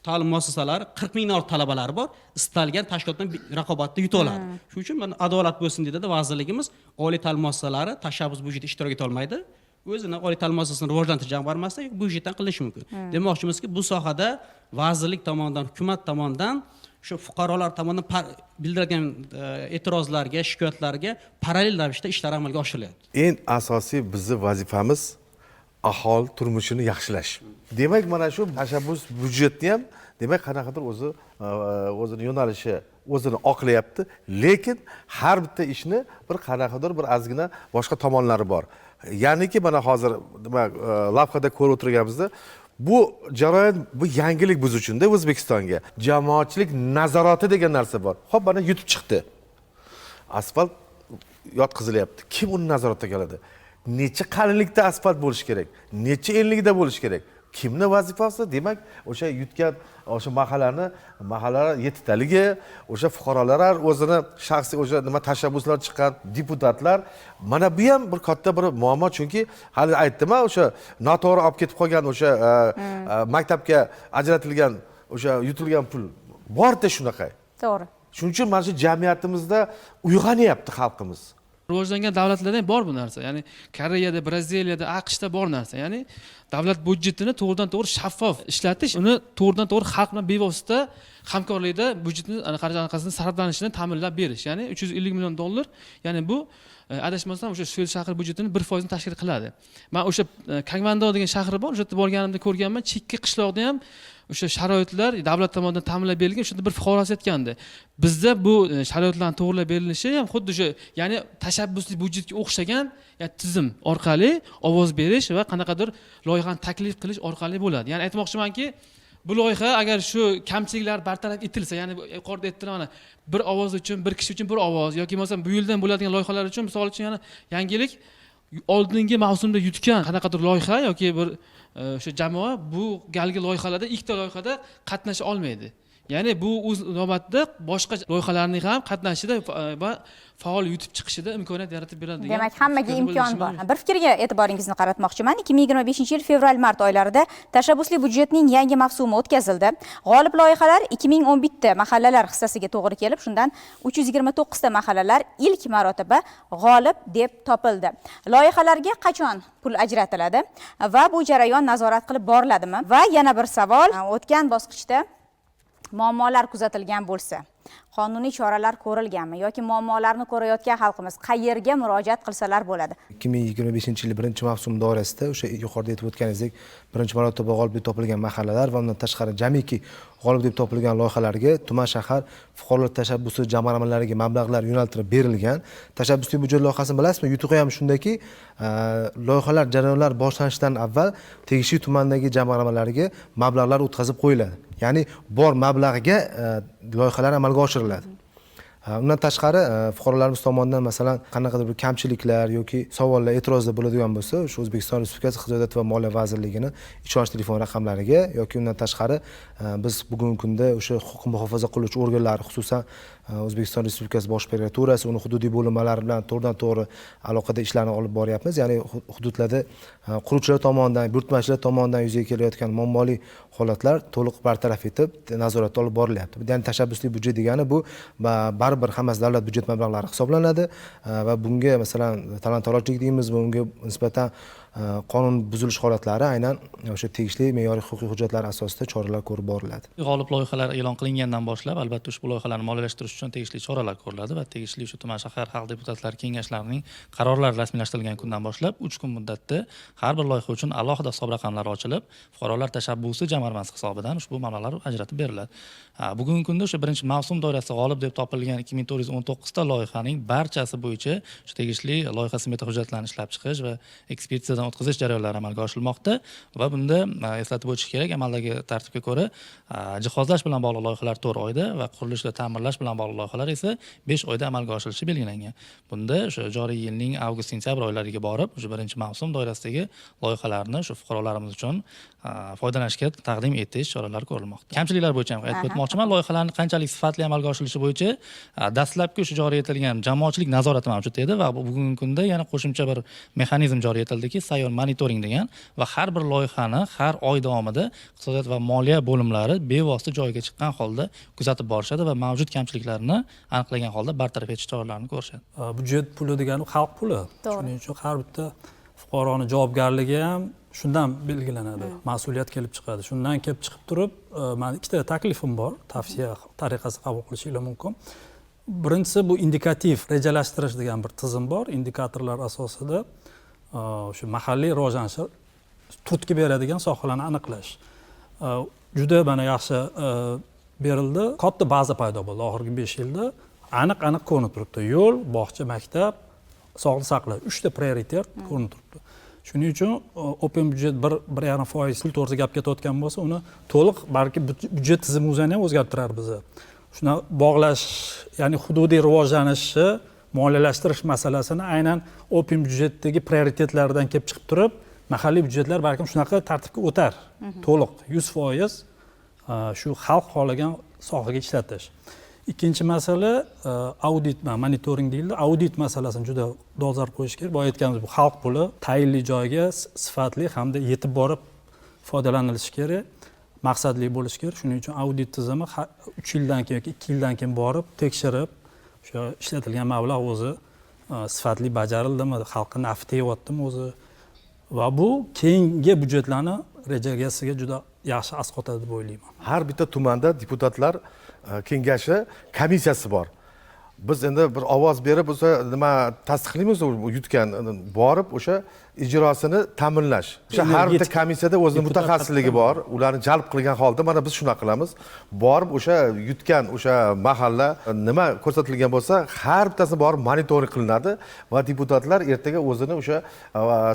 ta'lim muassasalari 40 mingdan ortiq talabalari bor, istalgan tashkilot bilan raqobatda yuta oladi. Shuning uchun mana adolat bo'lsin dedi vazirligimiz, oliy ta'lim muassasalari tashabbus byudjeti ishtirok eta olmaydi. O'zini oliy ta'lim muassasasini rivojlantirish jamg'armasida byudjetdan qilinishi mumkin. Demoqchimizki, bu sohada vazirlik tomonidan, hukumat tomonidan shu fuqarolar tomonidan bildirilgan e'tirozlarga, shikoyatlarga parallel ravishda ishlar amalga oshirilyapti. Eng asosiy bizning vazifamiz aholi turmushini yaxshilash. Demak, mana shu tashabbus byudjetni ham demak qanaqadir o'zi o'zini yo'nalishi o'zini oqlayapti, lekin har bitta ishni bir qanaqadir bir ozgina boshqa tomonlari bor. Ya'niki mana hozir nima lavhada ko'rib o'tirganimizda bu jarayon, bu yangilik biz uchun-da O'zbekistonga. Jamoatchilik nazorati degan narsa bor. Xo'p, mana yutib chiqdi. Asfalt yotqizilyapti. Kim uni nazoratga oladi? Necha qalinlikda asfalt bo'lishi kerak? Necha enlikda bo'lishi kerak? Kimni vazifasi? Demak, o'sha yutgan o'sha mahallani, mahallalar yettitaligi, o'sha fuqarolar o'zini shaxsiy o'sha nima tashabbuslar chiqqan deputatlar. Mana bu ham bir katta bir muammo, chunki hali aytdim-a, o'sha noto'g'ri olib ketib qolgan o'sha maktabga ajratilgan o'sha yutilgan pul borda shunaqa. To'g'ri. Shuning uchun mana shu jamiyatimizda uyg'onyapti xalqimiz. Rivojlangan davlatlarda ham bor bu narsa. Ya'ni Koreyada, Braziliyada, AQShda bor narsa. Ya'ni davlat byudjetini to'g'ridan-to'g'ri shaffof ishlatish, uni to'g'ridan-to'g'ri xalq bilan bevosita hamkorlikda byudjetni anaqasini sarflanishini ta'minlab berish. Ya'ni 350 million dollar, ya'ni bu adashmasam o'sha Seul shahri byudjetini 1% tashkil qiladi. Men o'sha Kangvando degan shahri bor, o'sha yerda borganimda ko'rganman, chekka qishloqda ham o'sha sharoitlar davlat tomonidan ta'minlab berilgan. O'shanda bir fuqarosi aytgandi, bizda bu sharoitlarni to'g'rilab berilishi ham xuddi o'sha, ya'ni tashabbusli byudjetga o'xshagan tizim orqali ovoz berish va qanaqadir loyihani taklif qilish orqali bo'ladi. Ya'ni aytmoqchimanki, bu loyiha agar shu kamchiliklar bartaraf etilsa, ya'ni yuqorida aytdilar, mana bir ovoz uchun, bir kishi uchun bir ovoz yoki bo'lmasam bu yildan bo'ladigan loyihalar uchun, misol uchun, yana yangilik, oldingi mavsumda yutgan qanaqadir loyiha yoki bir o'sha jamoa bu galgi loyihalarda, ikkita loyihada qatnasha olmaydi. Ya'ni bu o'z navbatida boshqa loyihalarning ham qatnashida va faol yutib chiqishida imkoniyat yaratib beradi degan. Demak, hammaga imkon bor. Bir fikrga e'tiboringizni qaratmoqchiman. 2025-yil fevral-mart oylarida tashabbusli byudjetning yangi mavsumi o'tkazildi. G'olib loyihalar 2011 ta mahallalar hissasiga to'g'ri kelib, shundan 329 ta mahallalar ilk marotaba g'olib deb topildi. Loyihalarga qachon pul ajratiladi va bu jarayon nazorat qilib boriladimi? Va yana bir savol, o'tgan bosqichda muammolar kuzatilgan bo'lsa, qonuniy choralar ko'rilganmi yoki muammolarni ko'rayotgan xalqimiz qayerga murojaat qilsalar bo'ladi? 2025-yil birinchi mavsum doirasida o'sha yuqorida aytib o'tganingizdek birinchi marotaba g'olib deb topilgan mahallalar va undan tashqari jamiki g'olib deb topilgan loyihalarga tuman shahar fuqarolar tashabbusi jamg'armalariga mablag'lar yo'naltirib berilgan. Tashabbusli byudjet loyihasini bilasizmi? Yutug'i ham shundaki, loyihalar jarayonlar boshlanishidan avval tegishli tumandagi jamg'armalarga mablag'lar o'tkazib qo'yiladi. Ya'ni bor mablag'ga loyihalar amalga oshiriladi. Undan tashqari fuqarolarimiz tomonidan masalan qanaqadir bir kamchiliklar yoki savollar, e'tirozlar bo'ladigan bo'lsa, o'sha O'zbekiston Respublikasi Iqtisodiyot va Moliya vazirligini ishonch telefon raqamlariga yoki undan tashqari biz bugungi kunda o'sha huquq muhofaza qiluvchi organlar, xususan O'zbekiston Respublikasi Bosh prokuraturasi, uni hududiy bo'linmalari bilan to'g'ridan-to'g'ri aloqada ishlarni olib boryapmiz. Ya'ni hududlarda quruvchilar tomonidan, buyurtmachilar tomonidan yuzaga kelayotgan muammoli holatlar to'liq bartaraf etib, nazoratda olib borilyapti. Ya'ni tashabbusli byudjet degani bu baribir hammasi davlat byudjet mablag'lari hisoblanadi va bunga masalan talon-tarojlik deymizmi, unga nisbatan qonun buzilish holatlari aynan o'sha tegishli me'yoriy huquqiy hujjatlar asosida choralar ko'rib boriladi. G'olib loyihalar e'lon qilingandan boshlab albatta ushbu loyihalarni moliyalashtirish uchun tegishli choralar ko'riladi va tegishli o'sha tuman shahar xalq deputatlari kengashlarining qarorlari rasmiylashtirilgan kundan boshlab 3 kun muddatda har bir loyiha uchun alohida hisob raqamlari ochilib, fuqarolar tashabbusi jamg'armasi hisobidan ushbu mablag'lar ajratib beriladi. Bugungi kunda o'sha birinchi mavsum doirasida g'olib deb topilgan 2419 ta loyihaning barchasi bo'yicha shu tegishli loyiha smeta hujjatlarini ishlab chiqish va ekspertizadan o'tkazish jarayonlari amalga oshirilmoqda va bunda eslatib o'tish kerak, amaldagi tartibga ko'ra jihozlash bilan bog'liq loyihalar 4 oyda va qurilish va ta'mirlash bilan bog'liq loyihalar esa 5 oyda amalga oshirilishi belgilangan. Bunda o'sha joriy yilning avgust-sentyabr oylariga borib, o'sha birinchi mavsum doirasidagi loyihalarni shu fuqarolarimiz uchun foydalanishga taqdim etish choralari ko'rilmoqda. Kamchiliklar bo'yicha ham aytib o'tmoqchiman, loyihalarni qanchalik sifatli amalga oshirilishi bo'yicha dastlabki o'sha joriy etilgan jamoatchilik nazorati mavjud edi va bugungi kunda yana qo'shimcha bir mexanizm joriy etildiki, sayyor monitoring degan va har bir loyihani har oy davomida iqtisodiyot va moliya bo'limlari bevosita joyiga chiqqan holda kuzatib borishadi va mavjud kamchiliklarni aniqlagan holda bartaraf etish choralarini ko'rishadi. Byudjet puli degani xalq puli. Shuning uchun har bitta fuqaroni javobgarligi ham shundan belgilanadi, mas'uliyat kelib chiqadi. Shundan kelib chiqib turib, meni ikkita taklifim bor, tavsiya tariqasida qabul qilishingiz mumkin. Birinchisi bu indikativ rejalashtirish degan bir tizim bor. Indikatorlar asosida o'sha mahalliy rivojlanishga turtki beradigan sohalarni aniqlash. Juda mana yaxshi berildi. Katta baza paydo bo'ldi oxirgi 5 yilda. Aniq-aniq ko'rinib turibdi. Yo'l, bog'cha, maktab, sog'liqni saqlash 3 ta prioritet ko'rinib turibdi. Shuning uchun open budget 1.5% pul to'g'risida gap ketayotgan bo'lsa, uni to'liq balki byudjet tizimi o'zini ham o'zgartirar bizni. Shuna bog'lash, ya'ni hududiy rivojlanishni moliyalashtirish masalasini aynan open budjetdagi prioritetlardan kelib chiqib turib Mahalliy byudjetlar balkim shunaqa tartibga o'tar. To'liq 100% shu xalq xohlagan sohaga ishlatish. Ikkinchi masala audit, monitoring deyildi. Audit masalasini juda dolzarb qo'yish kerak. Boya aytganimiz, bu xalq puli tayinli joyga sifatli hamda yetib borib foydalanilishi kerak, maqsadli bo'lishi kerak. Shuning uchun audit tizimi 3 yildan keyin yoki 2 yildan keyin borib tekshirib, o'sha ishlatilgan mablag' o'zi sifatli bajarildimi, xalqqa nafi tegyaptimi o'zi, va bu keyingi byudjetlarni rejasiga juda yaxshi asqotadi deb o'ylayman. Har bitta tumanda deputatlar kengashi komissiyasi bor. Biz endi bir ovoz berib o'sha nima tasdiqlaymiz, yutgan borib o'sha ijrosini ta'minlash. O'sha har bitta komissiyada o'zini mutaxassisligi bor, ularni jalb qilgan holda mana biz shunaqa qilamiz. Borib o'sha yutgan o'sha mahalla nima ko'rsatilgan bo'lsa, har bittasini borib monitoring qilinadi va deputatlar ertaga o'zini o'sha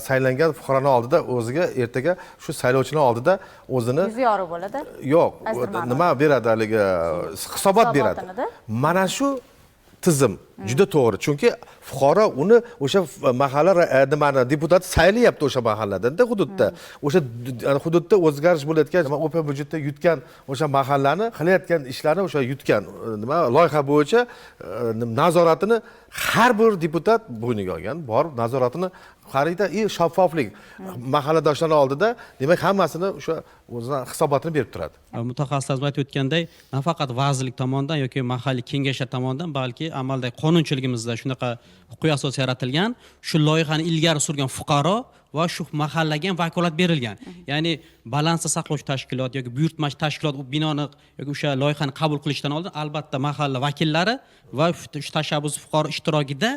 saylangan fuqaroning oldida o'ziga ertaga shu saylovchilar oldida o'zini yuzi yorug' bo'ladi. Yo'q, nima beradi haligi hisobot beradi. Mana shu tizim juda to'g'ri, chunki fuqaro uni o'sha mahalla nimani deputat saylayapti o'sha mahallada, hududda. O'sha hududda o'zgarish bo'layotgan, open byudjetda yutgan o'sha mahallani qilayotgan ishlarni o'sha yutgan nima loyiha bo'yicha nazoratini har bir deputat bo'yniga olgan, borib nazoratini qaraydi, shaffoflik mahalladoshlar oldida, demak hammasini o'sha o'zini hisobotini berib turadi. Mutaxassislar aytib o'tganday, nafaqat vazirlik tomonidan yoki mahalliy kengashlar tomonidan, balki amaldagi qonunchiligimizda shunaqa huquqiy asos yaratilgan, shu loyihani ilgari surgan fuqaro va shu mahallaga ham vakolat berilgan. Ya'ni balansda saqlovchi tashkilot yoki buyurtmachi tashkilot u binoni yoki o'sha loyihani qabul qilishdan oldin albatta mahalla vakillari va shu tashabbus fuqaro ishtirokida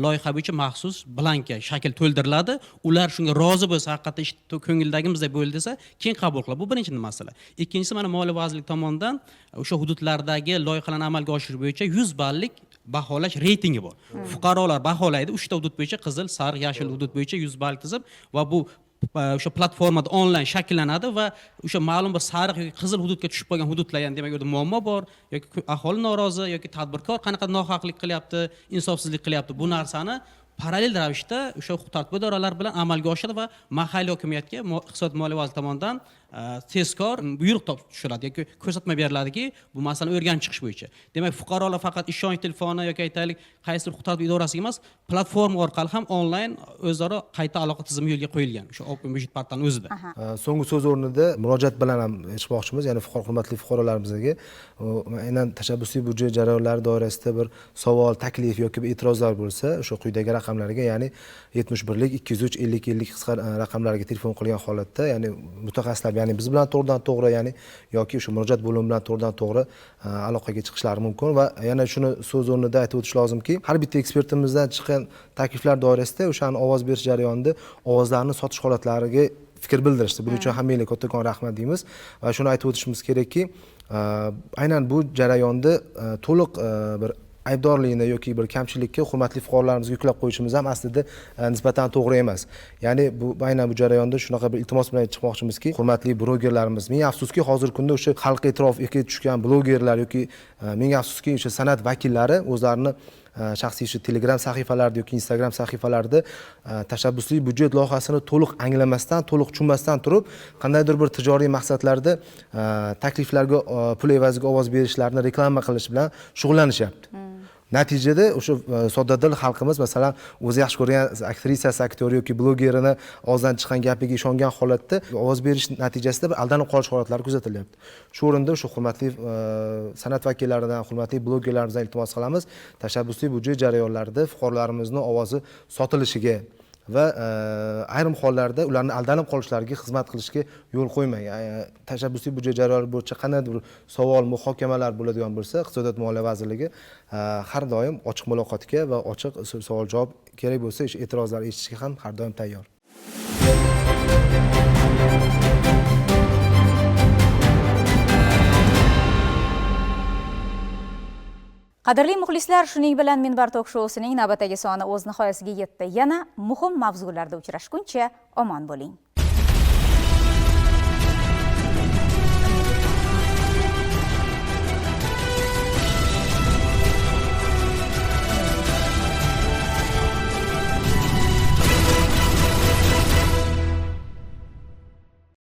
loyiha bo'yicha maxsus blanka shakl to'ldiriladi. Ular shunga rozi bo'lsa, haqiqatda ish ko'ngildagimizdek bo'ldi desa, keyin qabul qiladi. Bu birinchi masala. Ikkinchisi, mana Moliya vazirligi tomonidan o'sha hududlardagi loyihalarni amalga oshirish bo'yicha 100 ballik baholash reytingi bor. Fuqarolar baholaydi 3 ta hudud bo'yicha, qizil, sariq, yashil hudud bo'yicha 100 ball tizib va bu o'sha platformada onlayn shakllanadi va o'sha ma'lum bir sariq yoki qizil hududga tushib qolgan hududlar, ya'ni demak u yerda muammo bor yoki aholi norozi yoki tadbirkor qanaqa nohaqlik qilyapti, insofsizlik qilyapti, bu narsani parallel ravishda o'sha huquq-tartib idoralari bilan amalga oshiradi va mahalliy hokimiyatga Iqtisod moliya vazirligi tomonidan tezkor buyruq tushiradi yoki ko'rsatma beriladiki, bu masalani o'rganib chiqish bo'yicha. Demak, fuqarolar faqat ishonch telefoni yoki aytaylik qaysidir huquq-tartib idorasiga emas, platforma orqali ham onlayn o'zaro qayta aloqa tizimi yo'lga qo'yilgan o'sha Open Budget portalining o'zida. So'nggi so'z o'rnida murojaat bilan ham chiqmoqchimiz, ya'ni hurmatli fuqarolarimizga aynan tashabbusli byudjet jarayonlari doirasida bir savol, taklif yoki bir e'tirozlar bo'lsa, o'sha quyidagi raqamlarga, ya'ni 71 203 50 50 qisqa raqamlarga telefon qilgan holatda, ya'ni mutaxassislar, ya'ni biz bilan to'g'ridan to'g'ri, ya'ni yoki o'sha murojaat bo'limi bilan to'g'ridan to'g'ri aloqaga chiqishlari mumkin. Va yana shuni so'z o'rnida aytib o'tish lozimki, har bitta ekspertimizdan chiqqan takliflar doirasida o'shani ovoz berish jarayonida ovozlarni sotish holatlariga fikr bildirishdi. Buning uchun hammanglarga kattakon rahmat deymiz va shuni aytib o'tishimiz kerakki, aynan bu jarayonda to'liq bir aybdorligini yoki bir kamchilikka hurmatli fuqarolarimizga yuklab qo'yishimiz ham aslida nisbatan to'g'ri emas. Ya'ni bu aynan bu jarayonda shunaqa bir iltimos bilan chiqmoqchimizki, hurmatli blogerlarimiz, ming afsuski hozirgi kunda o'sha xalq e'tirofiga tushgan blogerlar yoki ming afsuski o'sha san'at vakillari o'zlarini shaxsiy shu Telegram sahifalarida yoki Instagram sahifalarida tashabbusli byudjet loyihasini to'liq anglamasdan, to'liq tushunmasdan turib, qandaydir bir tijoriy maqsadlarda takliflarga pul evaziga ovoz berishlarini reklama qilish bilan shug'ullanishyapti. Natijada o'sha soddadil xalqimiz, masalan, o'zi yaxshi ko'rgan aktrisasi, aktyori yoki blogerini og'zidan chiqqan gapiga ishongan holatda ovoz berish natijasida bir aldanib qolish holatlari kuzatilyapti. Shu o'rinda o'sha hurmatli san'at vakillaridan, hurmatli blogerlarimizdan iltimos qilamiz, tashabbusli byudjet jarayonlarida fuqarolarimizni ovozi sotilishiga va ayrim hollarda ularni aldanib qolishlariga xizmat qilishga yo'l qo'ymang. Tashabbusli byudjet jarayonlari bo'yicha qandaydir bir savol, muhokamalar bo'ladigan bo'lsa, Iqtisodiyot moliya vazirligi har doim ochiq muloqotga va ochiq savol-javob kerak bo'lsa, e'tirozlar eshitishga ham har doim tayyor. Qadrli muxlislar, shuning bilan Minbar Talk shousining navbatdagi soni o'z nihoyasiga yetdi. Yana muhim mavzularda uchrashguncha omon bo'ling.